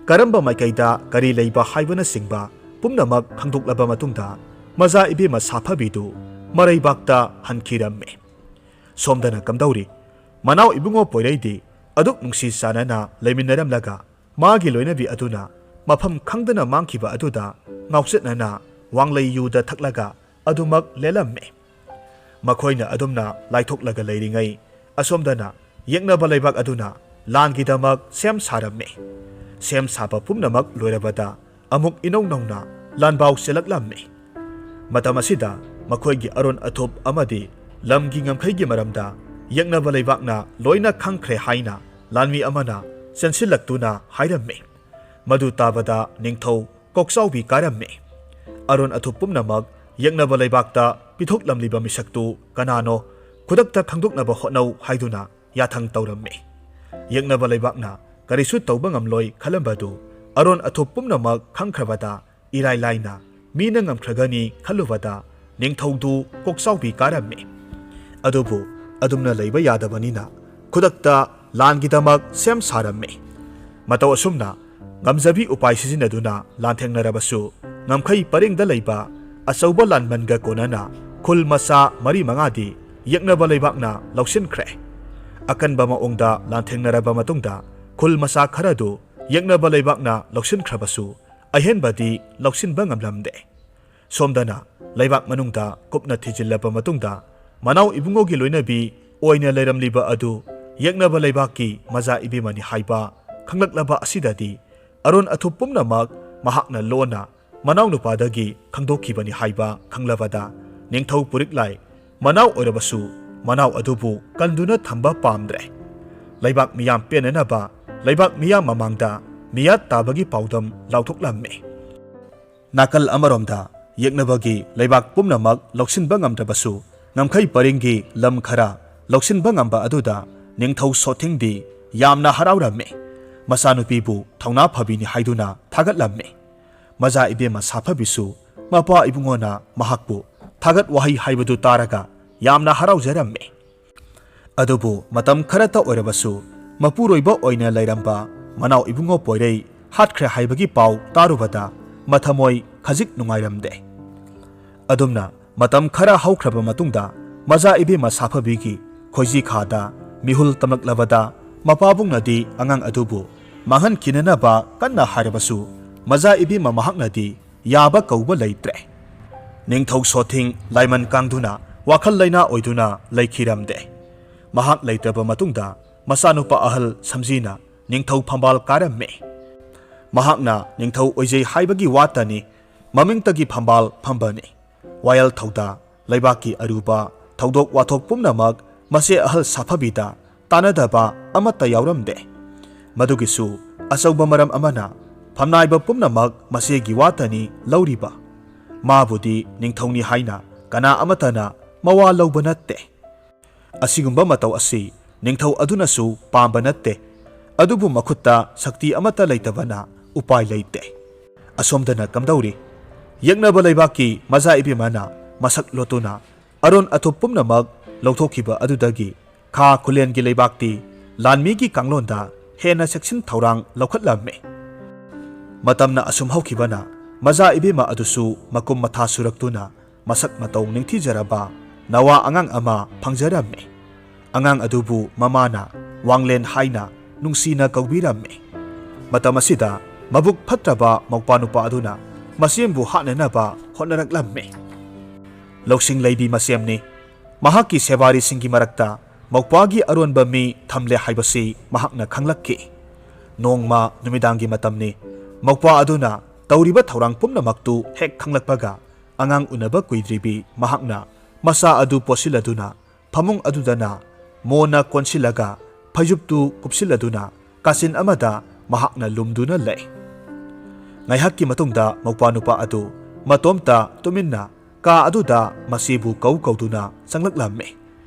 ꯀꯔꯝꯕ ꯃꯥꯏꯀꯩꯗ ꯀꯔꯤ ꯂꯩꯕ ꯍꯥꯏꯕꯅꯆꯤꯡꯕ ꯄꯨꯝꯅꯃꯛ ꯈꯪꯗꯣꯛꯂꯕ ꯃꯇꯨꯡꯗ, ꯃꯖꯥ ꯏꯕꯦꯝꯃ ꯁꯥꯐꯕꯤꯗꯨ ꯃꯔꯩꯕꯥꯛꯇ ꯍꯟꯈꯤꯔꯝꯃꯤ꯫ ꯁꯣꯝꯗꯅ ꯀꯝꯗꯧꯔꯤ? ꯃꯅꯥꯎ ꯏꯕꯨꯡꯉꯣ ꯄꯣꯏꯔꯩꯗꯤ ꯑꯗꯨꯛ ꯅꯨꯡꯁꯤ ꯆꯥꯟꯅꯅ ꯂꯩꯃꯤꯟꯅꯔꯝꯂꯒ, ꯃꯥꯒꯤ ꯂꯣꯏꯅꯕꯤ ꯑꯗꯨꯅ ꯃꯐꯝ ꯈꯪꯗꯅ ꯃꯥꯡꯈꯤꯕ ꯑꯗꯨꯗ ꯉꯥꯎꯆꯠꯅꯅ ꯋꯥꯡꯂꯩ ꯌꯨꯗ ꯊꯛꯂꯒ ꯑꯗꯨꯃꯛ ꯂꯦꯜꯂꯝꯃꯤ꯫ ꯃꯈꯣꯏꯅ ꯑꯗꯨꯝꯅ ꯂꯥꯏꯊꯣꯛꯂꯒ ꯂꯩꯔꯤꯉꯩ, ꯑꯁꯣꯝꯗꯅ ꯌꯦꯛꯅꯕ ꯂꯩꯕꯥꯛ ꯑꯗꯨꯅ ꯂꯥꯟꯒꯤꯗꯃꯛ ꯁꯦꯝ ꯁꯥꯔꯝꯃꯤ꯫ ꯁꯦꯝ ꯁꯥꯕ ꯄꯨꯝꯅꯃꯛ ꯂꯣꯏꯔꯕꯗ ꯑꯃꯨꯛ ꯏꯅꯧ ꯅꯧꯅ ꯂꯥꯟꯕꯥꯎ ꯆꯦꯜꯂꯛꯂꯝꯃꯤ꯫ ꯃꯇꯝ ꯑꯁꯤꯗ ꯃꯈꯣꯏꯒꯤ ꯑꯔꯣꯟ ꯑꯊꯨꯞ ꯑꯃꯗꯤ ꯂꯝꯒꯤ ꯉꯝꯈꯩꯒꯤ ꯃꯔꯝꯗ ꯌꯦꯛꯅꯕ ꯂꯩꯕꯥꯛꯅ ꯂꯣꯏꯅ ꯈꯪꯈ꯭ꯔꯦ ꯍꯥꯏꯅ ꯂꯥꯟꯃꯤ ꯑꯃꯅ ꯆꯦꯟꯁꯤꯜꯂꯛꯇꯨꯅ ꯍꯥꯏꯔꯝꯃꯤ꯫ ꯃꯗꯨ ꯇꯥꯕꯗ ꯅꯤꯡꯊꯧ ꯀꯣꯛꯆꯥꯎꯕꯤ ꯀꯥꯔꯝꯃꯤ꯫ ꯑꯔꯣꯟ ꯑꯊꯨꯞ ꯄꯨꯝꯅꯃꯛ ꯌꯦꯛꯅꯕ ꯂꯩꯕꯥꯛꯇ ꯄꯤꯊꯣꯛꯂꯝꯂꯤꯕ ꯃꯤꯁꯛꯇꯨ ꯀꯅꯥꯅꯣ ꯈꯨꯗꯛꯇ ꯈꯪꯗꯣꯛꯅꯕ ꯍꯣꯠꯅꯧ ꯍꯥꯏꯗꯨꯅ ꯌꯥꯊꯪ ꯇꯧꯔꯝꯃꯤ꯫ ꯌꯦꯛꯅꯕ ꯂꯩꯕꯥꯛꯅ ꯀꯔꯤꯁꯨ ꯇꯧꯕ ꯉꯝꯂꯣꯏ ꯈꯜꯂꯝꯕꯗꯨ ꯑꯔꯣꯟ ꯑꯊꯨꯞ ꯄꯨꯝꯅꯃꯛ ꯈꯪꯈ꯭ꯔꯕꯗ ꯏꯔꯥꯏ ꯂꯥꯏꯅ ꯃꯤꯅ ꯉꯝꯈ꯭ꯔꯒꯅꯤ ꯈꯜꯂꯨꯕꯗ ꯅꯤꯡꯊꯧꯗꯨ ꯀꯣꯛꯆꯥꯎꯕꯤ ꯀꯥꯔꯝꯃꯤ꯫ ꯑꯗꯨꯕꯨ ꯑꯗꯨꯝꯅ ꯂꯩꯕ ꯌꯥꯗꯕꯅꯤꯅ ꯈꯨꯗꯛꯇ ꯂꯥꯟꯒꯤꯗꯃꯛ ꯁꯦꯝ ꯁꯥꯔꯝꯃꯤ꯫ ꯃꯇꯧ ꯑꯁꯨꯝꯅ ꯉꯝꯖꯕꯤ ꯎꯄꯥꯏ ꯁꯤꯖꯤꯟꯅꯗꯨꯅ ꯂꯥꯟꯊꯦꯡꯅꯔꯕꯁꯨ, ꯉꯝꯈꯩ ꯄꯔꯦꯡꯗ ꯂꯩꯕ ꯑꯆꯧꯕ ꯂꯥꯟꯕꯟꯒ ꯀꯣꯟꯅꯅ ꯈꯨꯜ ꯃꯆꯥ ꯃꯔꯤ ꯃꯉꯥꯗꯤ ꯌꯦꯛꯅꯕ ꯂꯩꯕꯥꯛꯅ ꯂꯧꯁꯤꯟꯈ꯭ꯔꯦ꯫ ꯑꯀꯟꯕ ꯃꯑꯣꯡꯗ ꯂꯥꯟꯊꯦꯡꯅꯔꯕ ꯃꯇꯨꯡꯗ ꯈꯨꯜ ꯃꯆꯥ ꯈꯔꯗꯨ ꯌꯦꯛꯅꯕ ꯂꯩꯕꯥꯛꯅ ꯂꯧꯁꯤꯟꯈ꯭ꯔꯕꯁꯨ, ꯑꯍꯦꯟꯕꯗꯤ ꯂꯧꯁꯤꯟꯕ ꯉꯝꯂꯝꯗꯦ꯫ ꯁꯣꯝꯗꯅ ꯂꯩꯕꯥꯛ ꯃꯅꯨꯡꯗ ꯀꯨꯞꯅ ꯊꯤꯖꯤꯜꯂꯕ ꯃꯇꯨꯡꯗ, ꯃꯅꯥꯎ ꯏꯕꯨꯡꯉꯣꯒꯤ ꯂꯣꯏꯅꯕꯤ ꯑꯣꯏꯅ ꯂꯩꯔꯝꯂꯤꯕ ꯑꯗꯨ ꯌꯦꯛꯅꯕ ꯂꯩꯕꯥꯛꯀꯤ ꯃꯆꯥ ꯏꯕꯦꯝꯃꯅꯤ ꯍꯥꯏꯕ ꯈꯪꯂꯛꯂꯕ ꯑꯁꯤꯗꯗꯤ, ꯑꯔꯣꯟ ꯑꯊꯨꯞ ꯄꯨꯝꯅꯃꯛ ꯃꯍꯥꯛꯅ ꯂꯣꯟꯅ ꯃꯅꯥꯎꯅꯨꯄꯥꯗꯒꯤ ꯈꯪꯗꯣꯛꯈꯤꯕꯅꯤ ꯍꯥꯏꯕ ꯈꯪꯂꯕꯗ, ꯅꯤꯡꯊꯧ ꯄꯨꯔꯤꯛꯂꯥꯏ ꯃꯅꯥꯎ ꯑꯣꯏꯔꯕꯁꯨ, ꯃꯅꯥꯎ ꯑꯗꯨꯕꯨ ꯀꯟꯗꯨꯅ ꯊꯝꯕ ꯄꯥꯝꯗ꯭ꯔꯦ꯫ ꯂꯩꯕꯥꯛ ꯃꯤꯌꯥꯝ ꯄꯦꯟꯅꯅꯕ ꯂꯩꯕꯥꯛ ꯃꯤꯌꯥꯝ ꯃꯃꯥꯡꯗ ꯃꯤꯌꯥꯠ ꯇꯥꯕꯒꯤ ꯄꯥꯎꯗꯝ ꯂꯥꯎꯊꯣꯛꯂꯝꯃꯤ꯫ ꯅꯥꯀꯜ ꯑꯃꯔꯣꯝꯗ ꯌꯦꯛꯅꯕꯒꯤ ꯂꯩꯕꯥꯛ ꯄꯨꯝꯅꯃꯛ ꯂꯧꯁꯤꯟꯕ ꯉꯝꯗ꯭ꯔꯕꯁꯨ, ꯉꯝꯈꯩ ꯄꯔꯤꯡꯒꯤ ꯂꯝ ꯈꯔ ꯂꯧꯁꯤꯟꯕ ꯉꯝꯕ ꯑꯗꯨꯗ ꯅꯤꯡꯊꯧ ꯁꯣꯊꯤꯡꯗꯤ ꯌꯥꯝꯅ ꯍꯔꯥꯎꯔꯝꯃꯤ꯫ ꯃꯆꯥꯅꯨꯄꯤꯕꯨ ꯊꯧꯅꯥ ꯐꯕꯤꯅꯤ ꯍꯥꯏꯗꯨꯅ ꯊꯥꯒꯠꯂꯝꯃꯤ꯫ ꯃꯆꯥ ꯏꯕꯦꯝꯃ ꯁꯥꯐꯕꯤꯁꯨ ꯃꯄꯥ ꯏꯕꯨꯡꯉꯣꯅ ꯃꯍꯥꯛꯄꯨ ꯊꯥꯒꯠ ꯋꯥꯍꯩ ꯍꯥꯏꯕꯗꯨ ꯇꯥꯔꯒ ꯌꯥꯝꯅ ꯍꯔꯥꯎꯖꯔꯝꯃꯤ꯫ ꯑꯗꯨꯕꯨ ꯃꯇꯝ ꯈꯔꯇ ꯑꯣꯏꯔꯕꯁꯨ ꯃꯄꯨꯔꯣꯏꯕ ꯑꯣꯏꯅ ꯂꯩꯔꯝꯕ ꯃꯅꯥꯎ ꯏꯕꯨꯡꯉꯣ ꯄꯣꯏꯔꯩ ꯍꯥꯠꯈ꯭ꯔꯦ ꯍꯥꯏꯕꯒꯤ ꯄꯥꯎ ꯇꯥꯔꯨꯕꯗ ꯃꯊꯃꯣꯏ ꯈꯖꯤꯛ ꯅꯨꯡꯉꯥꯏꯔꯝꯗꯦ꯫ ꯑꯗꯨꯝꯅ ꯃꯇꯝ ꯈꯔ ꯍꯧꯈ꯭ꯔꯕ ꯃꯇꯨꯡꯗ ꯃꯆꯥ ꯏꯕꯦꯝꯃ ꯁꯥꯐꯕꯤꯒꯤ ꯈꯣꯏꯖꯤ ꯈꯥꯗ ꯃꯤꯍꯨꯜ ꯇꯝꯂꯛꯂꯕꯗ ꯃꯄꯥꯕꯨꯡꯅꯗꯤ ꯑꯉꯥꯡ ꯑꯗꯨꯕꯨ ꯃꯥꯡꯍꯟꯈꯤꯅꯅꯕ ꯀꯟꯅ ꯍꯥꯏꯔꯕꯁꯨ, ꯃꯖꯥ ꯏꯕꯦꯝꯃ ꯃꯍꯥꯛꯅꯗꯤ ꯌꯥꯕ ꯀꯧꯕ ꯂꯩꯇ꯭ꯔꯦ꯫ ꯅꯤꯡꯊꯧ ꯁꯣꯊꯤꯡ ꯂꯥꯏꯃꯟ ꯀꯥꯡꯗꯨꯅ ꯋꯥꯈꯜ ꯂꯩꯅꯥ ꯑꯣꯏꯗꯨꯅ ꯂꯩꯈꯤꯔꯝꯗꯦ꯫ ꯃꯍꯥꯛ ꯂꯩꯇ꯭ꯔꯕ ꯃꯇꯨꯡꯗ ꯃꯆꯥꯅꯨꯄꯥ ꯑꯍꯜ ꯁꯝꯖꯤꯅ ꯅꯤꯡꯊꯧ ꯐꯝꯕꯥꯜ ꯀꯥꯔꯝꯃꯤ꯫ ꯃꯍꯥꯛꯅ ꯅꯤꯡꯊꯧ ꯑꯣꯏꯖꯩ ꯍꯥꯏꯕꯒꯤ ꯋꯥꯇꯅꯤ, ꯃꯃꯤꯡꯇꯒꯤ ꯐꯝꯕꯥꯜ ꯐꯝꯕꯅꯤ꯫ ꯋꯥꯌꯦꯜ ꯊꯧꯗꯥ, ꯂꯩꯕꯥꯛꯀꯤ ꯑꯔꯨꯕ ꯊꯧꯗꯣꯛ ꯋꯥꯊꯣꯛ ꯄꯨꯝꯅꯃꯛ ꯃꯆꯦ ꯑꯍꯜ ꯁꯥꯐꯕꯤꯗ ꯇꯥꯟꯅꯗꯕ ꯑꯃꯠꯇ ꯌꯥꯎꯔꯝꯗꯦ꯫ ꯃꯗꯨꯒꯤꯁꯨ ꯑꯆꯧꯕ ꯃꯔꯝ ꯑꯃꯅ, ꯐꯝꯅꯥꯏꯕ ꯄꯨꯝꯅꯃꯛ ꯃꯆꯦꯒꯤ ꯋꯥꯇꯅꯤ ꯂꯧꯔꯤꯕ꯫ ꯃꯥꯕꯨꯗꯤ ꯅꯤꯡꯊꯧꯅꯤ ꯍꯥꯏꯅ ꯀꯅꯥ ꯑꯃꯠꯇꯅ ꯃꯋꯥ ꯂꯧꯕ ꯅꯠꯇꯦ꯫ ꯑꯁꯤꯒꯨꯝꯕ ꯃꯇꯧ ꯑꯁꯤ ꯅꯤꯡꯊꯧ ꯑꯗꯨꯅꯁꯨ ꯄꯥꯝꯕ ꯅꯠꯇꯦ꯫ ꯑꯗꯨꯕꯨ ꯃꯈꯨꯠꯇ ꯁꯛꯇꯤ ꯑꯃꯠꯇ ꯂꯩꯇꯕꯅ ꯎꯄꯥꯏ ꯂꯩꯇꯦ꯫ ꯑꯁꯣꯝꯗꯅ ꯀꯝꯗꯧꯔꯤ? ꯌꯦꯛꯅꯕ ꯂꯩꯕꯥꯛꯀꯤ ꯃꯖꯥ ꯏꯕꯦꯝꯃꯅ ꯃꯁꯛ ꯂꯣꯠꯇꯨꯅ ꯑꯔꯣꯟ ꯑꯊꯨꯞ ꯄꯨꯝꯅꯃꯛ ꯂꯧꯊꯣꯛꯈꯤꯕ ꯑꯗꯨꯗꯒꯤ ꯈꯥ ꯈꯨꯂꯦꯟꯒꯤ ꯂꯩꯕꯥꯛꯇꯤ ꯂꯥꯟꯃꯤꯒꯤ ꯀꯥꯡꯂꯣꯟꯗ ꯍꯦꯟꯅ ꯆꯦꯛꯁꯤꯟ ꯊꯧꯔꯥꯡ ꯂꯧꯈꯠꯂꯝꯃꯤ꯫ ꯃꯇꯝꯅ ꯑꯁꯨꯝ ꯍꯧꯈꯤꯕꯅ ꯃꯖꯥ ꯏꯕꯦꯝꯃ ꯑꯗꯨꯁꯨ ꯃꯀꯨꯝ ꯃꯊꯥ ꯁꯨꯔꯛꯇꯨꯅ ꯃꯁꯛ ꯃꯇꯧ ꯅꯤꯡꯊꯤꯖꯔꯕ ꯅꯋꯥ ꯑꯉꯥꯡ ꯑꯃ ꯐꯪꯖꯔꯝꯃꯤ꯫ ꯑꯉꯥꯡ ꯑꯗꯨꯕꯨ ꯃꯃꯥꯅ ꯋꯥꯡꯂꯦꯟ ꯍꯥꯏꯅ ꯅꯨꯡꯁꯤꯅ ꯀꯧꯕꯤꯔꯝꯃꯤ꯫ ꯃꯇꯝ ꯑꯁꯤꯗ ꯃꯕꯨꯛ ꯐꯠꯇ꯭ꯔꯕ ꯃꯧꯄꯥ ꯅꯨꯄꯥ ꯑꯗꯨꯅ ꯃꯆꯦꯝꯕꯨ ꯍꯥꯠꯅꯅꯕ ꯍꯣꯠꯅꯔꯛꯂꯝꯃꯤ꯫ ꯂꯧꯁꯤꯡ ꯂꯩꯕꯤ ꯃꯆꯦꯝꯅꯤ꯫ ꯃꯍꯥꯛꯀꯤ ꯁꯦꯕꯥꯔꯤꯁꯤꯡꯒꯤ ꯃꯔꯛꯇ ꯃꯧꯄꯥꯒꯤ ꯑꯔꯣꯟꯕ ꯃꯤ ꯊꯝꯂꯦ ꯍꯥꯏꯕꯁꯤ ꯃꯍꯥꯛꯅ ꯈꯪꯂꯛꯈꯤ꯫ ꯅꯣꯡꯃ ꯅꯨꯃꯤꯗꯥꯡꯒꯤ ꯃꯇꯝꯅꯤ꯫ ꯃꯧꯄꯥ ꯑꯗꯨꯅ ꯇꯧꯔꯤꯕ ꯊꯧꯔꯥꯡ ꯄꯨꯝꯅꯃꯛꯇꯨ ꯍꯦꯛ ꯈꯪꯂꯛꯄꯒ, ꯑꯉꯥꯡ ꯎꯅꯕ ꯀꯨꯏꯗ꯭ꯔꯤꯕꯤ ꯃꯍꯥꯛꯅ ꯃꯆꯥ ꯑꯗꯨ ꯄꯣꯠꯁꯤꯜꯂꯗꯨꯅ ꯐꯃꯨꯡ ꯑꯗꯨꯗꯅ ꯃꯣꯟꯅ ꯀꯣꯟꯁꯤꯜꯂꯒ ꯐꯩꯖꯨꯞꯇꯨ ꯀꯨꯞꯁꯤꯜꯂꯗꯨꯅ ꯀꯥꯆꯤꯟ ꯑꯃꯗ ꯃꯍꯥꯛꯅ ꯂꯨꯝꯗꯨꯅ ꯂꯩ꯫ ꯉꯥꯏꯍꯥꯛꯀꯤ ꯃꯇꯨꯡꯗ ꯃꯧꯄꯥ ꯅꯨꯄꯥ ꯑꯗꯨ ꯃꯇꯣꯝꯇ ꯇꯨꯃꯤꯟꯅ ꯀꯥ ꯑꯗꯨꯗ ꯃꯆꯦꯕꯨ ꯀꯧ ꯀꯧꯗꯨꯅ ꯆꯪꯂꯛꯂꯝꯃꯤ꯫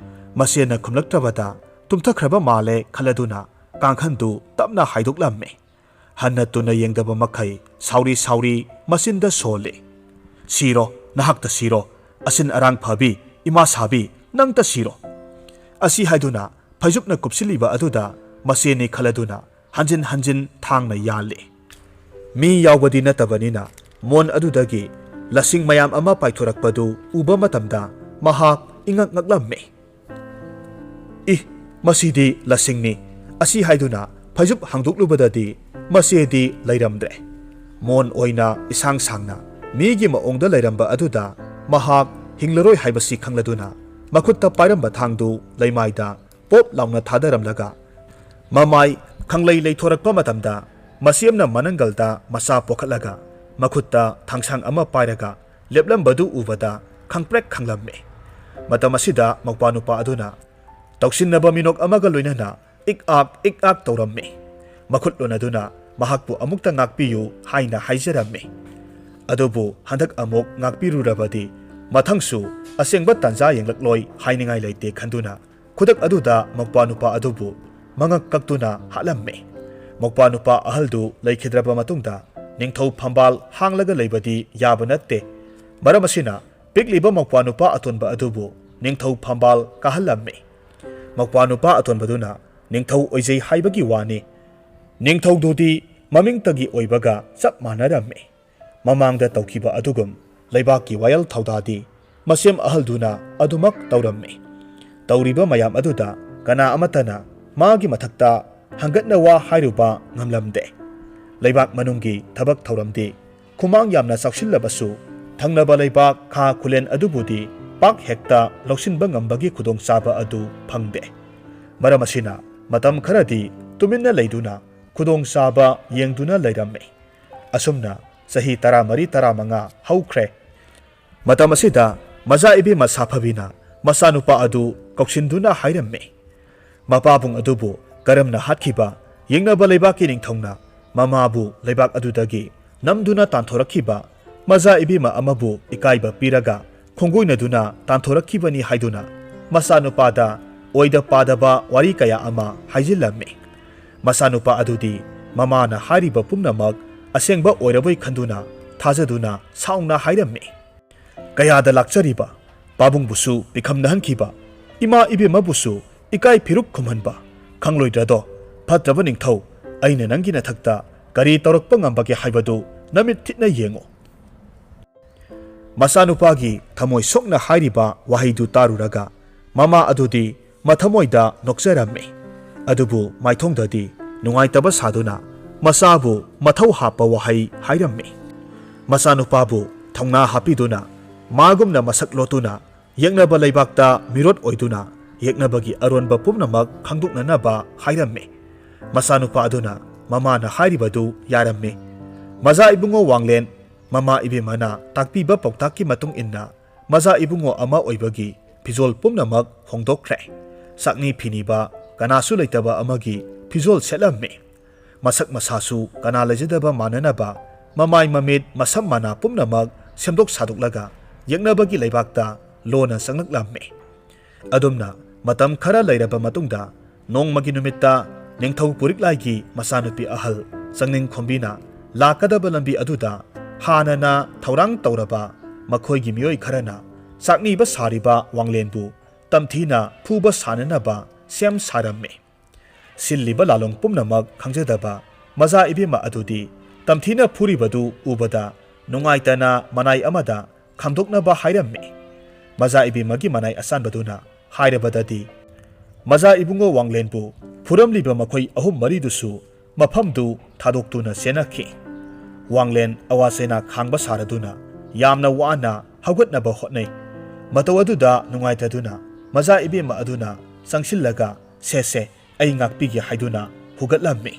ꯃꯆꯦꯅ ꯈꯨꯝꯂꯛꯇ꯭ꯔꯕꯗ ꯇꯨꯝꯊꯈ꯭ꯔꯕ ꯃꯥꯜꯂꯦ ꯈꯜꯂꯗꯨꯅ ꯀꯥꯡꯈꯟꯗꯨ ꯇꯞꯅ ꯍꯥꯏꯗꯣꯛꯂꯝꯃꯤ꯫ ꯍꯟꯅ ꯇꯨꯅ ꯌꯦꯡꯗꯕ ꯃꯈꯩ ꯁꯥꯎꯔꯤ ꯁꯥꯎꯔꯤ ꯃꯆꯤꯟꯗ ꯁꯣꯜꯂꯤ꯫ "ꯁꯤꯔꯣ, ꯅꯍꯥꯛꯇ ꯁꯤꯔꯣ, ꯑꯁꯤꯟ ꯑꯔꯥꯡ ꯐꯕꯤ, ꯏꯃꯥ ꯁꯥꯕꯤ, ꯅꯪꯇ ꯁꯤꯔꯣ!" ꯑꯁꯤ ꯍꯥꯏꯗꯨꯅ ꯐꯩꯖꯨꯞꯅ ꯀꯨꯞꯁꯤꯜꯂꯤꯕ ꯑꯗꯨꯗ ꯃꯆꯦꯅꯤ ꯈꯜꯂꯗꯨꯅ ꯍꯟꯖꯤꯟ ꯍꯟꯖꯤꯟ ꯊꯥꯡꯅ ꯌꯥꯜꯂꯤ꯫ ꯃꯤ ꯌꯥꯎꯕꯗꯤ ꯅꯠꯇꯕꯅꯤꯅ ꯃꯣꯟ ꯑꯗꯨꯗꯒꯤ ꯂꯁꯤꯡ ꯃꯌꯥꯝ ꯑꯃ ꯄꯥꯏꯊꯣꯔꯛꯄꯗꯨ ꯎꯕ ꯃꯇꯝꯗ ꯃꯍꯥꯛ ꯏꯉꯛ ꯉꯛꯂꯝꯃꯤ꯫ "ꯏ, ꯃꯁꯤꯗꯤ ꯂꯁꯤꯡꯅꯤ!" ꯑꯁꯤ ꯍꯥꯏꯗꯨꯅ ꯐꯩꯖꯨꯞ ꯍꯥꯡꯗꯣꯛꯂꯨꯕꯗꯗꯤ ꯃꯆꯦꯗꯤ ꯂꯩꯔꯝꯗ꯭ꯔꯦ꯫ ꯃꯣꯟ ꯑꯣꯏꯅ ꯏꯁꯥꯡ ꯁꯥꯡꯅ ꯃꯤꯒꯤ ꯃꯑꯣꯡꯗ ꯂꯩꯔꯝꯕ ꯑꯗꯨꯗ ꯃꯍꯥꯛ ꯍꯤꯡꯂꯔꯣꯏ ꯍꯥꯏꯕꯁꯤ ꯈꯪꯂꯗꯨꯅ ꯃꯈꯨꯠꯇ ꯄꯥꯏꯔꯝꯕ ꯊꯥꯡꯗꯨ ꯂꯩꯃꯥꯏꯗ ꯄꯣꯞ ꯂꯥꯎꯅ ꯊꯥꯗꯔꯝꯂꯒ ꯃꯃꯥꯏ ꯈꯪꯂꯩ ꯂꯩꯊꯣꯔꯛꯄ ꯃꯇꯝꯗ ꯃꯆꯦꯝꯅ ꯃꯅꯪꯒꯜꯗ ꯃꯆꯥ ꯄꯣꯛꯈꯠꯂꯒ ꯃꯈꯨꯠꯇ ꯊꯥꯡꯁꯥꯡ ꯑꯃ ꯄꯥꯏꯔꯒ ꯂꯦꯞꯂꯝꯕꯗꯨ ꯎꯕꯗ ꯈꯪꯄ꯭ꯔꯦꯛ ꯈꯪꯂꯝꯃꯤ꯫ ꯃꯇꯝ ꯑꯁꯤꯗ ꯃꯧꯄ꯭ꯋꯥ ꯅꯨꯄꯥ ꯑꯗꯨꯅ ꯇꯧꯁꯤꯟꯅꯕ ꯃꯤꯅꯣꯛ ꯑꯃꯒ ꯂꯣꯏꯅꯅ ꯏꯛ ꯑꯥꯛ ꯏꯛ ꯑꯥꯛ ꯇꯧꯔꯝꯃꯤ꯫ ꯃꯈꯨꯠ ꯂꯣꯟꯅꯗꯨꯅ ꯃꯍꯥꯛꯄꯨ ꯑꯃꯨꯛꯇ ꯉꯥꯛꯄꯤꯌꯨ ꯍꯥꯏꯅ ꯍꯥꯏꯖꯔꯝꯃꯤ꯫ ꯑꯗꯨꯕꯨ ꯍꯟꯗꯛ ꯑꯃꯨꯛ ꯉꯥꯛꯄꯤꯔꯨꯔꯕꯗꯤ ꯃꯊꯪꯁꯨ ꯑꯁꯦꯡꯕ ꯇꯥꯟꯖꯥ ꯌꯦꯡꯂꯛꯂꯣꯏ ꯍꯥꯏꯅꯤꯡꯉꯥꯏ ꯂꯩꯇꯦ ꯈꯟꯗꯨꯅ ꯈꯨꯗꯛ ꯑꯗꯨꯗ ꯃꯧꯄ꯭ꯋꯥ ꯅꯨꯄꯥ ꯑꯗꯨꯕꯨ ꯃꯉꯛ ꯀꯛꯇꯨꯅ ꯍꯥꯠꯂꯝꯃꯤ꯫ ꯃꯧꯄ꯭ꯋꯥ ꯅꯨꯄꯥ ꯑꯍꯜꯗꯨ ꯂꯩꯈꯤꯗ꯭ꯔꯕ ꯃꯇꯨꯡꯗ ꯅꯤꯡꯊꯧ ꯐꯝꯕꯥꯜ ꯍꯥꯡꯂꯒ ꯂꯩꯕꯗꯤ ꯌꯥꯕ ꯅꯠꯇꯦ꯫ ꯃꯔꯝ ꯑꯁꯤꯅ ꯄꯤꯛꯂꯤꯕ ꯃꯧꯄ꯭ꯋꯥ ꯅꯨꯄꯥ ꯑꯇꯣꯟꯕ ꯑꯗꯨꯕꯨ ꯅꯤꯡꯊꯧ ꯐꯝꯕꯥꯜ ꯀꯥꯍꯜꯂꯝꯃꯤ꯫ ꯃꯧꯄ꯭ꯋꯥ ꯅꯨꯄꯥ ꯑꯇꯣꯟꯕꯗꯨꯅ ꯅꯤꯡꯊꯧ ꯑꯣꯏꯖꯩ ꯍꯥꯏꯕꯒꯤ ꯋꯥꯅꯤ꯫ ꯅꯤꯡꯊꯧꯗꯨꯗꯤ ꯃꯃꯤꯡꯇꯒꯤ ꯑꯣꯏꯕꯒ ꯆꯞ ꯃꯥꯟꯅꯔꯝꯃꯤ꯫ ꯃꯃꯥꯡꯗ ꯇꯧꯈꯤꯕ ꯑꯗꯨꯒꯨꯝ ꯂꯩꯕꯥꯛꯀꯤ ꯋꯥꯌꯦꯜ ꯊꯧꯗꯥꯗꯤ ꯃꯁꯦꯝ ꯑꯍꯜꯗꯨꯅ ꯑꯗꯨꯃꯛ ꯇꯧꯔꯝꯃꯤ꯫ ꯇꯧꯔꯤꯕ ꯃꯌꯥꯝ ꯑꯗꯨꯗ ꯀꯅꯥ ꯑꯃꯠꯇꯅ ꯃꯥꯒꯤ ꯃꯊꯛꯇ ꯍꯪꯒꯠꯅ ꯋꯥ ꯍꯥꯏꯔꯨꯕ ꯉꯝꯂꯝꯗꯦ꯫ ꯂꯩꯕꯥꯛ ꯃꯅꯨꯡꯒꯤ ꯊꯕꯛ ꯊꯧꯔꯝꯗꯤ ꯈꯨꯃꯥꯡ ꯌꯥꯝꯅ ꯆꯥꯎꯁꯤꯜꯂꯕꯁꯨ ꯊꯪꯅꯕ ꯂꯩꯕꯥꯛ ꯈꯥ ꯈꯨꯂꯦꯟ ꯑꯗꯨꯕꯨꯗꯤ ꯄꯥꯛ ꯍꯦꯛꯇ ꯂꯧꯁꯤꯟꯕ ꯉꯝꯕꯒꯤ ꯈꯨꯗꯣꯡꯆꯥꯕ ꯑꯗꯨ ꯐꯪꯗꯦ꯫ ꯃꯔꯝ ꯑꯁꯤꯅ ꯃꯇꯝ ꯈꯔꯗꯤ ꯇꯨꯃꯤꯟꯅ ꯂꯩꯗꯨꯅ ꯈꯨꯗꯣꯡꯆꯥꯕ ꯌꯦꯡꯗꯨꯅ ꯂꯩꯔꯝꯃꯤ꯫ ꯑꯁꯨꯝꯅ ꯆꯍꯤ ꯇꯔꯥꯃꯔꯤ ꯇꯔꯥꯃꯉꯥ ꯍꯧꯈ꯭ꯔꯦ꯫ ꯃꯇꯝ ꯑꯁꯤꯗ ꯃꯆꯥ ꯏꯕꯦꯝꯃ ꯁꯥꯐꯕꯤꯅ ꯃꯆꯥꯅꯨꯄꯥ ꯑꯗꯨ ꯀꯧꯁꯤꯟꯗꯨꯅ ꯍꯥꯏꯔꯝꯃꯤ, ꯃꯄꯥꯕꯨꯡ ꯑꯗꯨꯕꯨ ꯀꯔꯝꯅ ꯍꯥꯠꯈꯤꯕ ꯌꯦꯡꯅꯕ ꯂꯩꯕꯥꯛꯀꯤ ꯅꯤꯡꯊꯧꯅ ꯃꯃꯥꯕꯨ ꯂꯩꯕꯥꯛ ꯑꯗꯨꯗꯒꯤ ꯅꯝꯗꯨꯅ ꯇꯥꯟꯊꯣꯔꯛꯈꯤꯕ ꯃꯆꯥ ꯏꯕꯦꯝꯃ ꯑꯃꯕꯨ ꯏꯀꯥꯏꯕ ꯄꯤꯔꯒ ꯈꯣꯡꯒꯣꯏꯅꯗꯨꯅ ꯇꯥꯟꯊꯣꯔꯛꯈꯤꯕꯅꯤ ꯍꯥꯏꯗꯨꯅ ꯃꯆꯥꯅꯨꯄꯥꯗ ꯑꯣꯏꯗ ꯄꯥꯗꯕ ꯋꯥꯔꯤ ꯀꯌꯥ ꯑꯃ ꯍꯥꯏꯖꯤꯜꯂꯝꯃꯤ꯫ ꯃꯆꯥꯅꯨꯄꯥ ꯑꯗꯨꯗꯤ ꯃꯃꯥꯅ ꯍꯥꯏꯔꯤꯕ ꯄꯨꯝꯅꯃꯛ ꯑꯁꯦꯡꯕ ꯑꯣꯏꯔꯕꯣꯏ ꯈꯟꯗꯨꯅ ꯊꯥꯖꯗꯨꯅ ꯁꯥꯎꯅ ꯍꯥꯏꯔꯝꯃꯤ꯫ ꯀꯌꯥꯗ ꯂꯥꯛꯆꯔꯤꯕ ꯄꯥꯕꯨꯡꯕꯨꯁꯨ ꯄꯤꯈꯝꯅꯍꯟꯈꯤꯕ, ꯏꯃꯥ ꯏꯕꯦꯝꯃꯕꯨꯁꯨ ꯏꯀꯥꯏ ꯐꯤꯔꯨꯛ ꯈꯨꯝꯍꯟꯕ, ꯈꯪꯂꯣꯏꯗ꯭ꯔꯗꯣ? ꯐꯠꯇ꯭ꯔꯕ ꯅꯤꯡꯊꯧ, ꯑꯩꯅ ꯅꯪꯒꯤ ꯅꯊꯛꯇ ꯀꯔꯤ ꯇꯧꯔꯛꯄ ꯉꯝꯕꯒꯦ ꯍꯥꯏꯕꯗꯨ ꯅꯃꯤꯠ ꯊꯤꯠꯅ ꯌꯦꯡꯉꯨ꯫ ꯃꯆꯥꯅꯨꯄꯥꯒꯤ ꯊꯃꯣꯏ ꯁꯣꯛꯅ ꯍꯥꯏꯔꯤꯕ ꯋꯥꯍꯩꯗꯨ ꯇꯥꯔꯨꯔꯒ ꯃꯃꯥ ꯑꯗꯨꯗꯤ ꯃꯊꯃꯣꯏꯗ ꯅꯣꯛꯆꯔꯝꯃꯤ꯫ ꯑꯗꯨꯕꯨ ꯃꯥꯏꯊꯣꯡꯗꯗꯤ ꯅꯨꯡꯉꯥꯏꯇꯕ ꯁꯥꯗꯨꯅ ꯃꯆꯥꯕꯨ ꯃꯊꯧ ꯍꯥꯞꯄ ꯋꯥꯍꯩ ꯍꯥꯏꯔꯝꯃꯤ꯫ ꯃꯆꯥꯅꯨꯄꯥꯕꯨ ꯊꯧꯅꯥ ꯍꯥꯞꯄꯤꯗꯨꯅ ꯃꯥꯒꯨꯝꯅ ꯃꯁꯛ ꯂꯣꯠꯇꯨꯅ ꯌꯦꯛꯅꯕ ꯂꯩꯕꯥꯛꯇ ꯃꯤꯔꯣꯠ ꯑꯣꯏꯗꯨꯅ ꯌꯦꯛꯅꯕꯒꯤ ꯑꯔꯣꯟꯕ ꯄꯨꯝꯅꯃꯛ ꯈꯪꯗꯣꯛꯅꯅꯕ ꯍꯥꯏꯔꯝꯃꯤ꯫ ꯃꯆꯥꯅꯨꯄꯥ ꯑꯗꯨꯅ ꯃꯃꯥꯅ ꯍꯥꯏꯔꯤꯕꯗꯨ ꯌꯥꯔꯝꯃꯤ꯫ ꯃꯖꯥ ꯏꯕꯨꯡꯉꯣ ꯋꯥꯡꯂꯦꯟ ꯃꯃꯥ ꯏꯕꯦꯝꯃꯅ ꯇꯥꯛꯄꯤꯕ ꯄꯥꯎꯇꯥꯛꯀꯤ ꯃꯇꯨꯡ ꯏꯟꯅ ꯃꯖꯥ ꯏꯕꯨꯡꯉꯣ ꯑꯃ ꯑꯣꯏꯕꯒꯤ ꯐꯤꯖꯣꯜ ꯄꯨꯝꯅꯃꯛ ꯍꯣꯡꯗꯣꯛꯈ꯭ꯔꯦ꯫ ꯆꯥꯛꯅꯤ ꯐꯤꯅꯤꯕ ꯀꯅꯥꯁꯨ ꯂꯩꯇꯕ ꯑꯃꯒꯤ ꯐꯤꯖꯣꯜ ꯁꯦꯠꯂꯝꯃꯤ꯫ ꯃꯁꯛ ꯃꯁꯥꯁꯨ ꯀꯅꯥ ꯂꯩꯖꯗꯕ ꯃꯥꯟꯅꯅꯕ ꯃꯃꯥꯏ ꯃꯃꯤꯠ ꯃꯁꯝ ꯃꯅꯥ ꯄꯨꯝꯅꯃꯛ ꯁꯦꯝꯗꯣꯛ ꯁꯥꯗꯣꯛꯂꯒ ꯌꯦꯛꯅꯕꯒꯤ ꯂꯩꯕꯥꯛꯇ ꯂꯣꯟꯅ ꯆꯪꯂꯛꯂꯝꯃꯤ꯫ ꯑꯗꯨꯝꯅ ꯃꯇꯝ ꯈꯔ ꯂꯩꯔꯕ ꯃꯇꯨꯡꯗ ꯅꯣꯡꯃꯒꯤ ꯅꯨꯃꯤꯠꯇ ꯅꯤꯡꯊꯧ ꯄꯨꯔꯤꯛꯂꯥꯏꯒꯤ ꯃꯆꯥꯅꯨꯄꯤ ꯑꯍꯜ ꯆꯪꯅꯤꯡ ꯈꯣꯝꯕꯤꯅ ꯂꯥꯛꯀꯗꯕ ꯂꯝꯕꯤ ꯑꯗꯨꯗ ꯍꯥꯟꯅꯅ ꯊꯧꯔꯥꯡ ꯇꯧꯔꯕ ꯃꯈꯣꯏꯒꯤ ꯃꯤꯑꯣꯏ ꯈꯔꯅ ꯆꯥꯛꯅꯤꯕ ꯁꯥꯔꯤꯕ ꯋꯥꯡꯂꯦꯟꯕꯨ ꯇꯝꯊꯤꯅ ꯐꯨꯕ ꯁꯥꯅꯅꯕ ꯁꯦꯝ ꯁꯥꯔꯝꯃꯤ꯫ ꯁꯤꯜꯂꯤꯕ ꯂꯥꯂꯣꯡ ꯄꯨꯝꯅꯃꯛ ꯈꯪꯖꯗꯕ ꯃꯖꯥ ꯏꯕꯦꯝꯃ ꯑꯗꯨꯗꯤ ꯇꯝꯊꯤꯅ ꯐꯨꯔꯤꯕꯗꯨ ꯎꯕꯗ ꯅꯨꯡꯉꯥꯏꯇꯅ ꯃꯅꯥꯏ ꯑꯃꯗ ꯈꯥꯝꯗꯣꯛꯅꯕ ꯍꯥꯏꯔꯝꯃꯤ꯫ ꯃꯖꯥ ꯏꯕꯦꯝꯃꯒꯤ ꯃꯅꯥꯏ ꯑꯁꯥꯟꯕꯗꯨꯅ ꯍꯥꯏꯔꯕꯗꯗꯤ, ꯃꯖꯥ ꯏꯕꯨꯡꯉꯣ ꯋꯥꯡꯂꯦꯟꯕꯨ ꯐꯨꯔꯝꯂꯤꯕ ꯃꯈꯣꯏ ꯑꯍꯨꯝ ꯃꯔꯤꯗꯨꯁꯨ ꯃꯐꯝꯗꯨ ꯊꯥꯗꯣꯛꯇꯨꯅ ꯆꯦꯟꯅꯈꯤ꯫ ꯋꯥꯡꯂꯦꯟ ꯑꯋꯥ ꯆꯩꯅꯥ ꯈꯥꯡꯕ ꯁꯥꯔꯗꯨꯅ ꯌꯥꯝꯅ ꯋꯥꯅ ꯍꯧꯒꯠꯅꯕ ꯍꯣꯠꯅꯩ꯫ ꯃꯇꯧ ꯑꯗꯨꯗ ꯅꯨꯡꯉꯥꯏꯇꯗꯨꯅ ꯃꯖꯥ ꯏꯕꯦꯝꯃ ꯑꯗꯨꯅ ꯆꯪꯁꯤꯜꯂꯒ, "ꯁꯦ, ꯁꯦ, ꯑꯩ ꯉꯥꯛꯄꯤꯒꯦ" ꯍꯥꯏꯗꯨꯅ ꯍꯨꯒꯠꯂꯝꯃꯤ꯫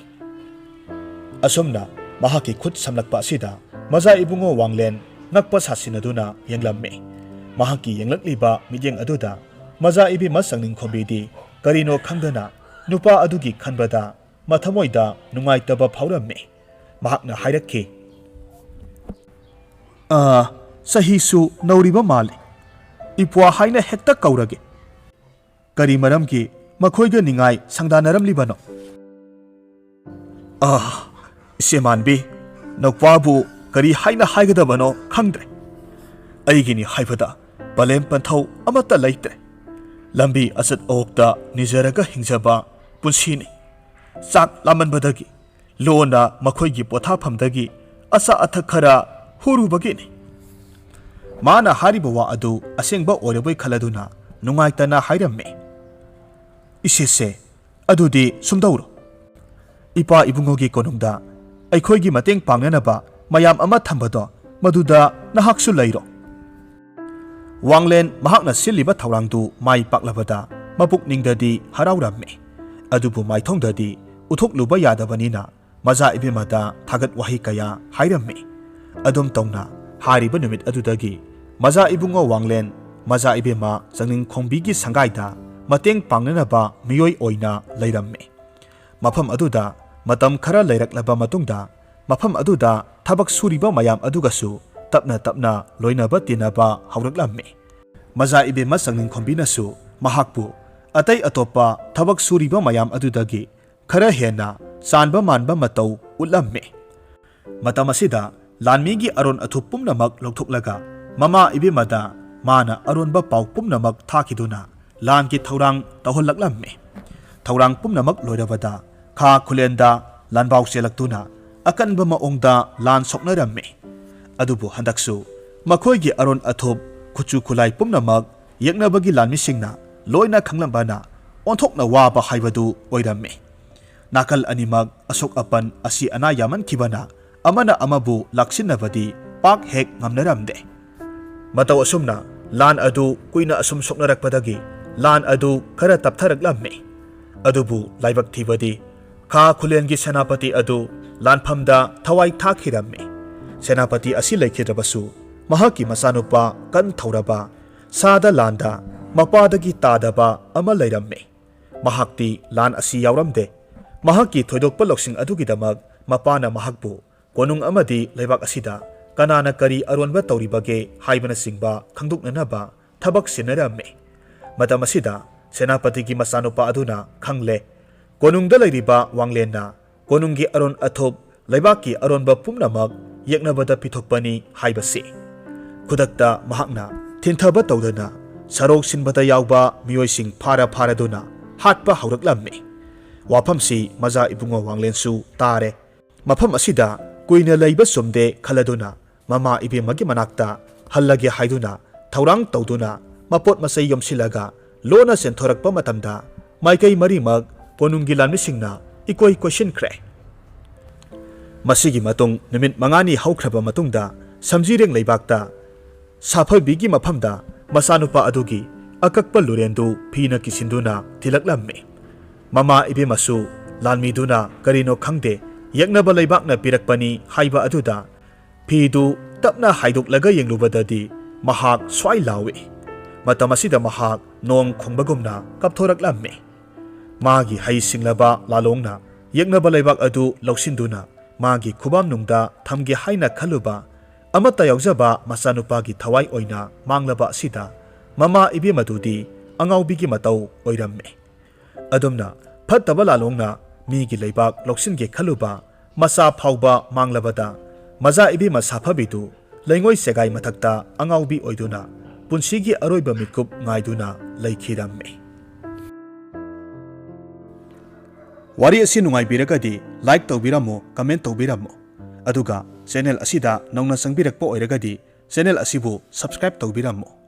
ꯑꯁꯨꯝꯅ ꯃꯍꯥꯛꯀꯤ ꯈꯨꯠ ꯁꯝꯂꯛꯄ ꯑꯁꯤꯗ ꯃꯖꯥ ꯏꯕꯨꯡꯉꯣ ꯋꯥꯡꯂꯦꯟ ꯉꯛꯄ ꯁꯥꯁꯤꯟꯅꯗꯨꯅ ꯌꯦꯡꯂꯝꯃꯤ꯫ ꯃꯍꯥꯛꯀꯤ ꯌꯦꯡꯂꯛꯂꯤꯕ ꯃꯤꯠꯌꯦꯡ ꯑꯗꯨꯗ ꯃꯖꯥ ꯏꯕꯦꯝꯃ ꯆꯪꯅꯤꯡꯈꯣꯝꯕꯤꯗꯤ ꯀꯔꯤꯅꯣ ꯈꯪꯗꯅ ꯅꯨꯄꯥ ꯑꯗꯨꯒꯤ ꯈꯟꯕꯗ ꯃꯊꯃꯣꯏꯗ ꯅꯨꯡꯉꯥꯏꯇꯕ ꯐꯥꯎꯔꯝꯃꯤ꯫ ꯃꯍꯥꯛꯅ ꯍꯥꯏꯔꯛꯈꯤ, "ꯑꯥ, ꯆꯍꯤꯁꯨ ꯅꯧꯔꯤꯕ ꯃꯥꯜꯂꯤ꯫ ꯏꯄ꯭ꯋꯥ ꯍꯥꯏꯅ ꯍꯦꯛꯇ ꯀꯧꯔꯒꯦ꯫ ꯀꯔꯤ ꯃꯔꯝꯒꯤ ꯃꯈꯣꯏꯒ ꯅꯤꯡꯉꯥꯏ ꯁꯪꯗꯥꯅꯔꯝꯂꯤꯕꯅꯣ?" "ꯑꯥ, ꯏꯆꯦꯃꯥꯟꯕꯤ, ꯅꯧꯄ꯭ꯋꯥꯕꯨ ꯀꯔꯤ ꯍꯥꯏꯅ ꯍꯥꯏꯒꯗꯕꯅꯣ ꯈꯪꯗ꯭ꯔꯦ꯫ ꯑꯩꯒꯤꯅꯤ ꯍꯥꯏꯕꯗ ꯄꯂꯦꯝ ꯄꯟꯊꯧ ꯑꯃꯠꯇ ꯂꯩꯇ꯭ꯔꯦ꯫ ꯂꯝꯕꯤ ꯑꯆꯠ ꯑꯋꯣꯛꯇ ꯅꯤꯖꯔꯒ ꯍꯤꯡꯖꯕ ꯄꯨꯟꯁꯤꯅꯤ꯫ ꯆꯥꯛ ꯂꯥꯝꯃꯟꯕꯗꯒꯤ ꯂꯣꯟꯅ ꯃꯈꯣꯏꯒꯤ ꯄꯣꯊꯥꯐꯝꯗꯒꯤ ꯑꯆꯥ ꯑꯊꯛ ꯈꯔ ꯍꯨꯔꯨꯕꯒꯤꯅꯤ꯫" ꯃꯥꯅ ꯍꯥꯏꯔꯤꯕ ꯋꯥ ꯑꯗꯨ ꯑꯁꯦꯡꯕ ꯑꯣꯏꯔꯕꯣꯏ ꯈꯜꯂꯗꯨꯅ ꯅꯨꯡꯉꯥꯏꯇꯅ ꯍꯥꯏꯔꯝꯃꯤ꯫ "ꯏꯆꯦꯁꯦ, ꯑꯗꯨꯗꯤ ꯁꯨꯝꯗꯧꯔꯣ꯫ ꯏꯄꯥ ꯏꯕꯨꯡꯉꯣꯒꯤ ꯀꯣꯅꯨꯡꯗ ꯑꯩꯈꯣꯏꯒꯤ ꯃꯇꯦꯡ ꯄꯥꯡꯅꯅꯕ ꯃꯌꯥꯝ ꯑꯃ ꯊꯝꯕꯗꯣ, ꯃꯗꯨꯗ ꯅꯍꯥꯛꯁꯨ ꯂꯩꯔꯣ꯫ ꯋꯥꯡꯂꯦꯟ ꯃꯍꯥꯛꯅ ꯁꯤꯜꯂꯤꯕ ꯊꯧꯔꯥꯡꯗꯨ ꯃꯥꯏ ꯄꯥꯛꯂꯕꯗ ꯃꯄꯨꯛꯅꯤꯡꯗꯗꯤ ꯍꯔꯥꯎꯔꯝꯃꯤ꯫ ꯑꯗꯨꯕꯨ ꯃꯥꯏꯊꯣꯡꯗꯗꯤ ꯎꯠꯊꯣꯛꯂꯨꯕ ꯌꯥꯗꯕꯅꯤꯅ ꯃꯖꯥ ꯏꯕꯦꯝꯃꯗ ꯊꯥꯒꯠ ꯋꯥꯍꯩ ꯀꯌꯥ ꯍꯥꯏꯔꯝꯃꯤ꯫ ꯑꯗꯨꯝ ꯇꯧꯅ ꯍꯥꯏꯔꯤꯕ ꯅꯨꯃꯤꯠ ꯑꯗꯨꯗꯒꯤ ꯃꯖꯥ ꯏꯕꯨꯡꯉꯣ ꯋꯥꯡꯂꯦꯟ, ꯃꯖꯥ ꯏꯕꯦꯝꯃ ꯆꯪꯅꯤꯡꯈꯣꯡꯕꯤꯒꯤ ꯁꯪꯒꯥꯏꯗ ꯃꯇꯦꯡ ꯄꯥꯡꯅꯅꯕ ꯃꯤꯑꯣꯏ ꯑꯣꯏꯅ ꯂꯩꯔꯝꯃꯤ꯫ ꯃꯐꯝ ꯑꯗꯨꯗ ꯃꯇꯝ ꯈꯔ ꯂꯩꯔꯛꯂꯕ ꯃꯇꯨꯡꯗ ꯃꯐꯝ ꯑꯗꯨꯗ ꯊꯕꯛ ꯁꯨꯔꯤꯕ ꯃꯌꯥꯝ ꯑꯗꯨꯒꯁꯨ ꯇꯞꯅ ꯇꯞꯅ ꯂꯣꯏꯅꯕ ꯇꯤꯟꯅꯕ ꯍꯧꯔꯛꯂꯝꯃꯤ꯫ ꯃꯖꯥ ꯏꯕꯦꯝꯃ ꯆꯪꯅꯤꯡꯈꯣꯝꯕꯤꯅꯁꯨ ꯃꯍꯥꯛꯄꯨ ꯑꯇꯩ ꯑꯇꯣꯞꯄ ꯊꯕꯛ ꯁꯨꯔꯤꯕ ꯃꯌꯥꯝ ꯑꯗꯨꯗꯒꯤ ꯈꯔ ꯍꯦꯟꯅ ꯆꯥꯟꯕ ꯃꯥꯟꯕ ꯃꯇꯧ ꯎꯠꯂꯝꯃꯤ꯫ ꯃꯇꯝ ꯑꯁꯤꯗ ꯂꯥꯟꯃꯤꯒꯤ ꯑꯔꯣꯟ ꯑꯊꯨꯞ ꯄꯨꯝꯅꯃꯛ ꯂꯧꯊꯣꯛꯂꯒ ꯃꯃꯥ ꯏꯕꯦꯝꯃꯗ ꯃꯥꯅ ꯑꯔꯣꯟꯕ ꯄꯥꯎ ꯄꯨꯝꯅꯃꯛ ꯊꯥꯈꯤꯗꯨꯅ ꯂꯥꯟꯒꯤ ꯊꯧꯔꯥꯡ ꯇꯧꯍꯜꯂꯛꯂꯝꯃꯤ꯫ ꯊꯧꯔꯥꯡ ꯄꯨꯝꯅꯃꯛ ꯂꯣꯏꯔꯕꯗ ꯈꯥ ꯈꯨꯂꯦꯟꯗ ꯂꯥꯟꯕꯥꯎ ꯆꯦꯜꯂꯛꯇꯨꯅ ꯑꯀꯟꯕ ꯃꯑꯣꯡꯗ ꯂꯥꯟ ꯁꯣꯛꯅꯔꯝꯃꯤ꯫ ꯑꯗꯨꯕꯨ ꯍꯟꯗꯛꯁꯨ ꯃꯈꯣꯏꯒꯤ ꯑꯔꯣꯟ ꯑꯊꯨꯞ, ꯈꯨꯠꯁꯨ ꯈꯨꯠꯂꯥꯏ ꯄꯨꯝꯅꯃꯛ ꯌꯦꯛꯅꯕꯒꯤ ꯂꯥꯟꯃꯤꯁꯤꯡꯅ ꯂꯣꯏꯅ ꯈꯪꯂꯝꯕꯅ ꯑꯣꯟꯊꯣꯛꯅ ꯋꯥꯕ ꯍꯥꯏꯕꯗꯨ ꯑꯣꯏꯔꯝꯃꯤ꯫ ꯅꯥꯀꯜ ꯑꯅꯤꯃꯛ ꯑꯁꯣꯛ ꯑꯄꯟ, ꯑꯁꯤ ꯑꯅꯥ ꯌꯥꯝꯃꯟꯈꯤꯕꯅ ꯑꯃꯅ ꯑꯃꯕꯨ ꯂꯥꯛꯁꯤꯟꯅꯕꯗꯤ ꯄꯥꯛ ꯍꯦꯛ ꯉꯝꯅꯔꯝꯗꯦ꯫ ꯃꯇꯧ ꯑꯁꯨꯝꯅ ꯂꯥꯟ ꯑꯗꯨ ꯀꯨꯏꯅ ꯑꯁꯨꯝ ꯁꯣꯛꯅꯔꯛꯄꯗꯒꯤ ꯂꯥꯟ ꯑꯗꯨ ꯈꯔ ꯇꯞꯊꯔꯛꯂꯝꯃꯤ꯫ ꯑꯗꯨꯕꯨ ꯂꯥꯏꯕꯛ ꯊꯤꯕꯗꯤ ꯈꯥ ꯈꯨꯂꯦꯟꯒꯤ ꯁꯦꯅꯥꯄꯇꯤ ꯑꯗꯨ ꯂꯥꯟꯐꯝꯗ ꯊꯋꯥꯏ ꯊꯥꯈꯤꯔꯝꯃꯤ꯫ ꯁꯦꯅꯥꯄꯇꯤ ꯑꯁꯤ ꯂꯩꯈꯤꯗ꯭ꯔꯕꯁꯨ ꯃꯍꯥꯛꯀꯤ ꯃꯆꯥꯅꯨꯄꯥ ꯀꯟ ꯊꯧꯔꯕ ꯁꯥꯗ ꯂꯥꯟꯗ ꯃꯄꯥꯗꯒꯤ ꯇꯥꯗꯕ ꯑꯃ ꯂꯩꯔꯝꯃꯤ꯫ ꯃꯍꯥꯛꯇꯤ ꯂꯥꯟ ꯑꯁꯤ ꯌꯥꯎꯔꯝꯗꯦ꯫ ꯃꯍꯥꯛꯀꯤ ꯊꯣꯏꯗꯣꯛꯄ ꯂꯧꯁꯤꯡ ꯑꯗꯨꯒꯤꯗꯃꯛ ꯃꯄꯥꯅ ꯃꯍꯥꯛꯄꯨ ꯀꯣꯅꯨꯡ ꯑꯃꯗꯤ ꯂꯩꯕꯥꯛ ꯑꯁꯤꯗ ꯀꯅꯥꯅ ꯀꯔꯤ ꯑꯔꯣꯟꯕ ꯇꯧꯔꯤꯕꯒꯦ ꯍꯥꯏꯕꯅꯆꯤꯡꯕ ꯈꯪꯗꯣꯛꯅꯅꯕ ꯊꯕꯛ ꯁꯤꯟꯅꯔꯝꯃꯤ꯫ ꯃꯇꯝ ꯑꯁꯤꯗ ꯁꯦꯅꯥꯄꯇꯤꯒꯤ ꯃꯆꯥꯅꯨꯄꯥ ꯑꯗꯨꯅ ꯈꯪꯂꯦ, ꯀꯣꯅꯨꯡꯗ ꯂꯩꯔꯤꯕ ꯋꯥꯡꯂꯦꯟꯅ ꯀꯣꯅꯨꯡꯒꯤ ꯑꯔꯣꯟ ꯑꯊꯨꯞ, ꯂꯩꯕꯥꯛꯀꯤ ꯑꯔꯣꯟꯕ ꯄꯨꯝꯅꯃꯛ ꯌꯦꯛꯅꯕꯗ ꯄꯤꯊꯣꯛꯄꯅꯤ ꯍꯥꯏꯕꯁꯤ꯫ ꯈꯨꯗꯛꯇ ꯃꯍꯥꯛꯅ ꯊꯤꯟꯊꯕ ꯇꯧꯗꯅ ꯁꯔꯧ ꯁꯤꯟꯕꯗ ꯌꯥꯎꯕ ꯃꯤꯑꯣꯏꯁꯤꯡ ꯐꯥꯔ ꯐꯥꯔꯗꯨꯅ ꯍꯥꯠꯄ ꯍꯧꯔꯛꯂꯝꯃꯤ꯫ ꯋꯥꯐꯝꯁꯤ ꯃꯖꯥ ꯏꯕꯨꯡꯉꯣ ꯋꯥꯡꯂꯦꯟꯁꯨ ꯇꯥꯔꯦ꯫ ꯃꯐꯝ ꯑꯁꯤꯗ ꯀꯨꯏꯅ ꯂꯩꯕ ꯆꯨꯝꯗꯦ ꯈꯜꯂꯗꯨꯅ ꯃꯃꯥ ꯏꯕꯦꯝꯃꯒꯤ ꯃꯅꯥꯛꯇ ꯍꯜꯂꯒꯦ ꯍꯥꯏꯗꯨꯅ ꯊꯧꯔꯥꯡ ꯇꯧꯗꯨꯅ ꯃꯄꯣꯠ ꯃꯆꯩ ꯌꯣꯝꯁꯤꯜꯂꯒ ꯂꯣꯟꯅ ꯆꯦꯟꯊꯣꯔꯛꯄ ꯃꯇꯝꯗ ꯃꯥꯏꯀꯩ ꯃꯔꯤꯃꯛ ꯀꯣꯅꯨꯡꯒꯤ ꯂꯥꯟꯃꯤꯁꯤꯡꯅ ꯏꯀꯣꯏ ꯀꯣꯏꯁꯤꯟꯈ꯭ꯔꯦ꯫ ꯃꯁꯤꯒꯤ ꯃꯇꯨꯡ ꯅꯨꯃꯤꯠ ꯃꯉꯥꯅꯤ ꯍꯧꯈ꯭ꯔꯕ ꯃꯇꯨꯡꯗ, ꯁꯝꯖꯤꯔꯦꯡ ꯂꯩꯕꯥꯛꯇ ꯁꯥꯐꯕꯤꯒꯤ ꯃꯐꯝꯗ ꯃꯆꯥꯅꯨꯄꯥ ꯑꯗꯨꯒꯤ ꯑꯀꯛꯄ ꯂꯨꯔꯦꯟꯗꯨ ꯐꯤꯅ ꯀꯤꯁꯤꯟꯗꯨꯅ ꯊꯤꯜꯂꯛꯂꯝꯃꯤ꯫ ꯃꯃꯥ ꯏꯕꯦꯝꯃꯁꯨ ꯂꯥꯟꯃꯤꯗꯨꯅ ꯀꯔꯤꯅꯣ ꯈꯪꯗꯦ, ꯌꯦꯛꯅꯕ ꯂꯩꯕꯥꯛꯅ ꯄꯤꯔꯛꯄꯅꯤ ꯍꯥꯏꯕ ꯑꯗꯨꯗ ꯐꯤꯗꯨ ꯇꯞꯅ ꯍꯥꯏꯗꯣꯛꯂꯒ ꯌꯦꯡꯂꯨꯕꯗꯗꯤ ꯃꯍꯥꯛ ꯁ꯭ꯋꯥꯏ ꯂꯥꯎꯏ꯫ ꯃꯇꯝ ꯑꯁꯤꯗ ꯃꯍꯥꯛ ꯅꯣꯡ ꯈꯣꯡꯕꯒꯨꯝꯅ ꯀꯞꯊꯣꯔꯛꯂꯝꯃꯤ꯫ ꯃꯥꯒꯤ ꯍꯩ ꯁꯤꯡꯂꯕ ꯂꯥꯂꯣꯡꯅ ꯌꯦꯛꯅꯕ ꯂꯩꯕꯥꯛ ꯑꯗꯨ ꯂꯧꯁꯤꯟꯗꯨꯅ ꯃꯥꯒꯤ ꯈꯨꯕꯥꯝꯅꯨꯡꯗ ꯊꯝꯒꯦ ꯍꯥꯏꯅ ꯈꯜꯂꯨꯕ ꯑꯃꯠꯇ ꯌꯥꯎꯖꯕ ꯃꯆꯥꯅꯨꯄꯥꯒꯤ ꯊꯋꯥꯏ ꯑꯣꯏꯅ ꯃꯥꯡꯂꯕ ꯑꯁꯤꯗ ꯃꯃꯥ ꯏꯕꯦꯝꯃꯗꯨꯗꯤ ꯑꯉꯥꯎꯕꯤꯒꯤ ꯃꯇꯧ ꯑꯣꯏꯔꯝꯃꯤ꯫ ꯑꯗꯨꯝꯅ ꯐꯠꯇꯕ ꯂꯥꯂꯣꯡꯅ ꯃꯤꯒꯤ ꯂꯩꯕꯥꯛ ꯂꯧꯁꯤꯟꯒꯦ ꯈꯜꯂꯨꯕ ꯃꯆꯥ ꯐꯥꯎꯕ ꯃꯥꯡꯂꯕꯗ, ꯃꯆꯥ ꯏꯕꯦꯝꯃ ꯁꯥꯐꯕꯤꯗꯨ ꯂꯩꯉꯣꯏ ꯆꯦꯒꯥꯏ ꯃꯊꯛꯇ ꯑꯉꯥꯎꯕꯤ ꯑꯣꯏꯗꯨꯅ ꯄꯨꯟꯁꯤꯒꯤ ꯑꯔꯣꯏꯕ ꯃꯤꯀꯨꯞ ꯉꯥꯏꯗꯨꯅ ꯂꯩꯈꯤꯔꯝꯃꯤ꯫ ꯋꯥꯔꯤ ꯑꯁꯤ ꯅꯨꯡꯉꯥꯏꯕꯤꯔꯒꯗꯤ like ꯇꯧꯕꯤꯔꯝꯃꯨ, comment ꯇꯧꯕꯤꯔꯝꯃꯨ, ꯑꯗꯨꯒ channel ꯑꯁꯤꯗ ꯅꯧꯅ ꯆꯪꯕꯤꯔꯛꯄ ꯑꯣꯏꯔꯒꯗꯤ channel ꯑꯁꯤꯕꯨ subscribe ꯇꯧꯕꯤꯔꯝꯃꯨ꯫